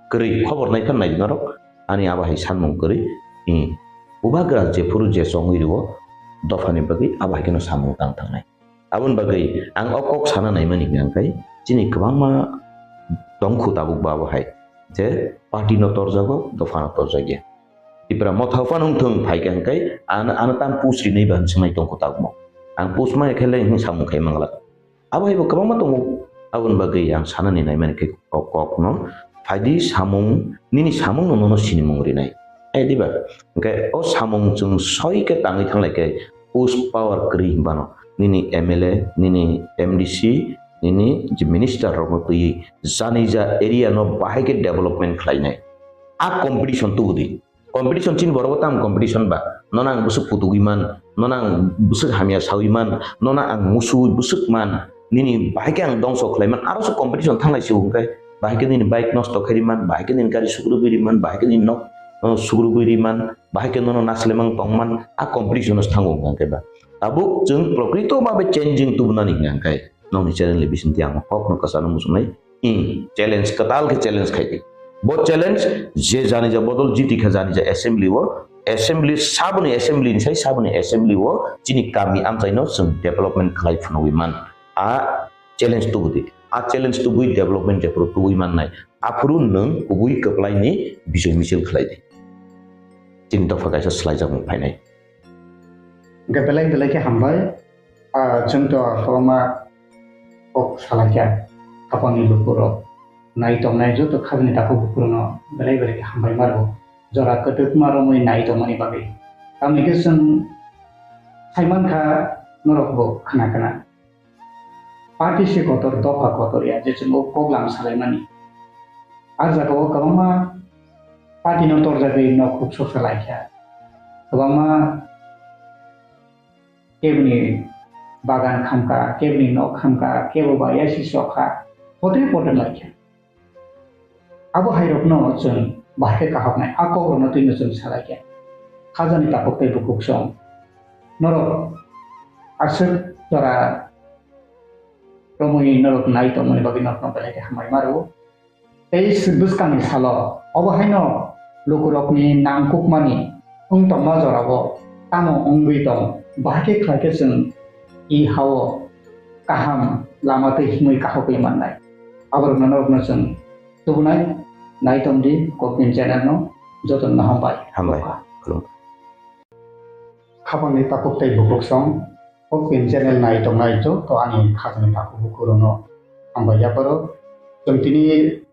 kwrwi khobor nai phano nai norok. Ani abo hai sanmung kwrwi, i, Bubagra jephuru je chongwi rwo, dophani bagwi abo hai kheno samung tang thangnai. Aboni bagwi ang o kok sana naimani hwnkha khe, chini kwbangma tongkhu tabuk bo abo hai, je party no torjago, dopha no torjakya. Tipra Motha phano wng thung, phaikha hwnkhe ano, ano tam post rinai ba hwnwi swngnai tongkhu tabukmo. Ang post ma khe le hwnwi samung khai manglak. Abo hai bo kwbangma tongo. Aboni bagwi ang sanani naimani khe kok, kokno phaidi samung, nini samungno nono sinimung rinai. Hai diba? Hwnkhe o samung chwng soi khe tangwi thanglai khe post power kwrwi hinbano nini M L A, nini M D C, nini je minister rokno twiwi jani ja area no bahai khe development khlainai. A competition tubudi. Competition chini borok bo tamo competition ba? Nono ang bwswk putugwi man, nono ang bwswk hamya sawi man, nono ang musuwi bwswk man, nini bahai khe ang dongso khlai man, aro se competition thanglai se hwnkhe, bahai khe nini bike nosto khairi man, bahai khe nini gari sukrubwi ri man, bahai khe nini nok, uh, sukrubwi ri man, bahai khe nono naslemang tong man, a competition o se thango hwnkhe ba. Tabuk chwng prokrito babe changing tubunani hwnkhe. Nokni channel ni bisingtwi ang kokno kwchano muchungnai. I challenge kwtal khe challenge khai di. Bo challenge je jani ja bodol jiti kha jani ja assembly o, assembly saboni assembly ni sai saboni assembly o chini kami amchaino chwng development khlai phunugwi man. A challenge tubudi. A challenge tubui development jephuru tubui mannai. Aphuru nwng kubui kwplaini bijoy misil khlai di. Chini dopha kaisa swlaijakmung phainai. Hwnkhe belai belai khe hambai. Ah, chwng to kwbangma kok salaikha, khapangni lukurok nai tongnai joto khajani takhuk bukurono belai belai khe hambai maro, jora kwtwkma romwi nai tongmani bagwi. Tamni khe chwng saimankha norokbo khna khna. Party se kotor, dopha kotor ya, je chwng o kok lam salaimani. A jagao kwbangma party no torjagwi nok kuk sok salaikha. Kwbangma keboni bagan khamkha, keboni nok khamkha, kebo ba yasi sokha, pote pote laikha. Abo hairokno chwng bahai khe kahoknai, a kokrokno twino chwng salaikha. Khajani takhuk tei bukhuk song. Norok aswk jora romwi norok nai tongmani bagwi norokno belai khe hambai maro. Tei bwskangni salo obo haino lukurokni nangkukmani wng tongma jorao tamo wngwi tong, bahai khe khlai khe chwng i hao kaham lama tei himwi kahokwi mannai. Aborokno norokno chwng tubunai, nai tongdi Kokbin channel no, jotono hambai. Hambai. Khulumkha. Khapangni takhuk tei bukhuk song, o pin channel nai tongnai joto ani khajani takhuk bukhuk rokno hambai yapharo. Chwng tini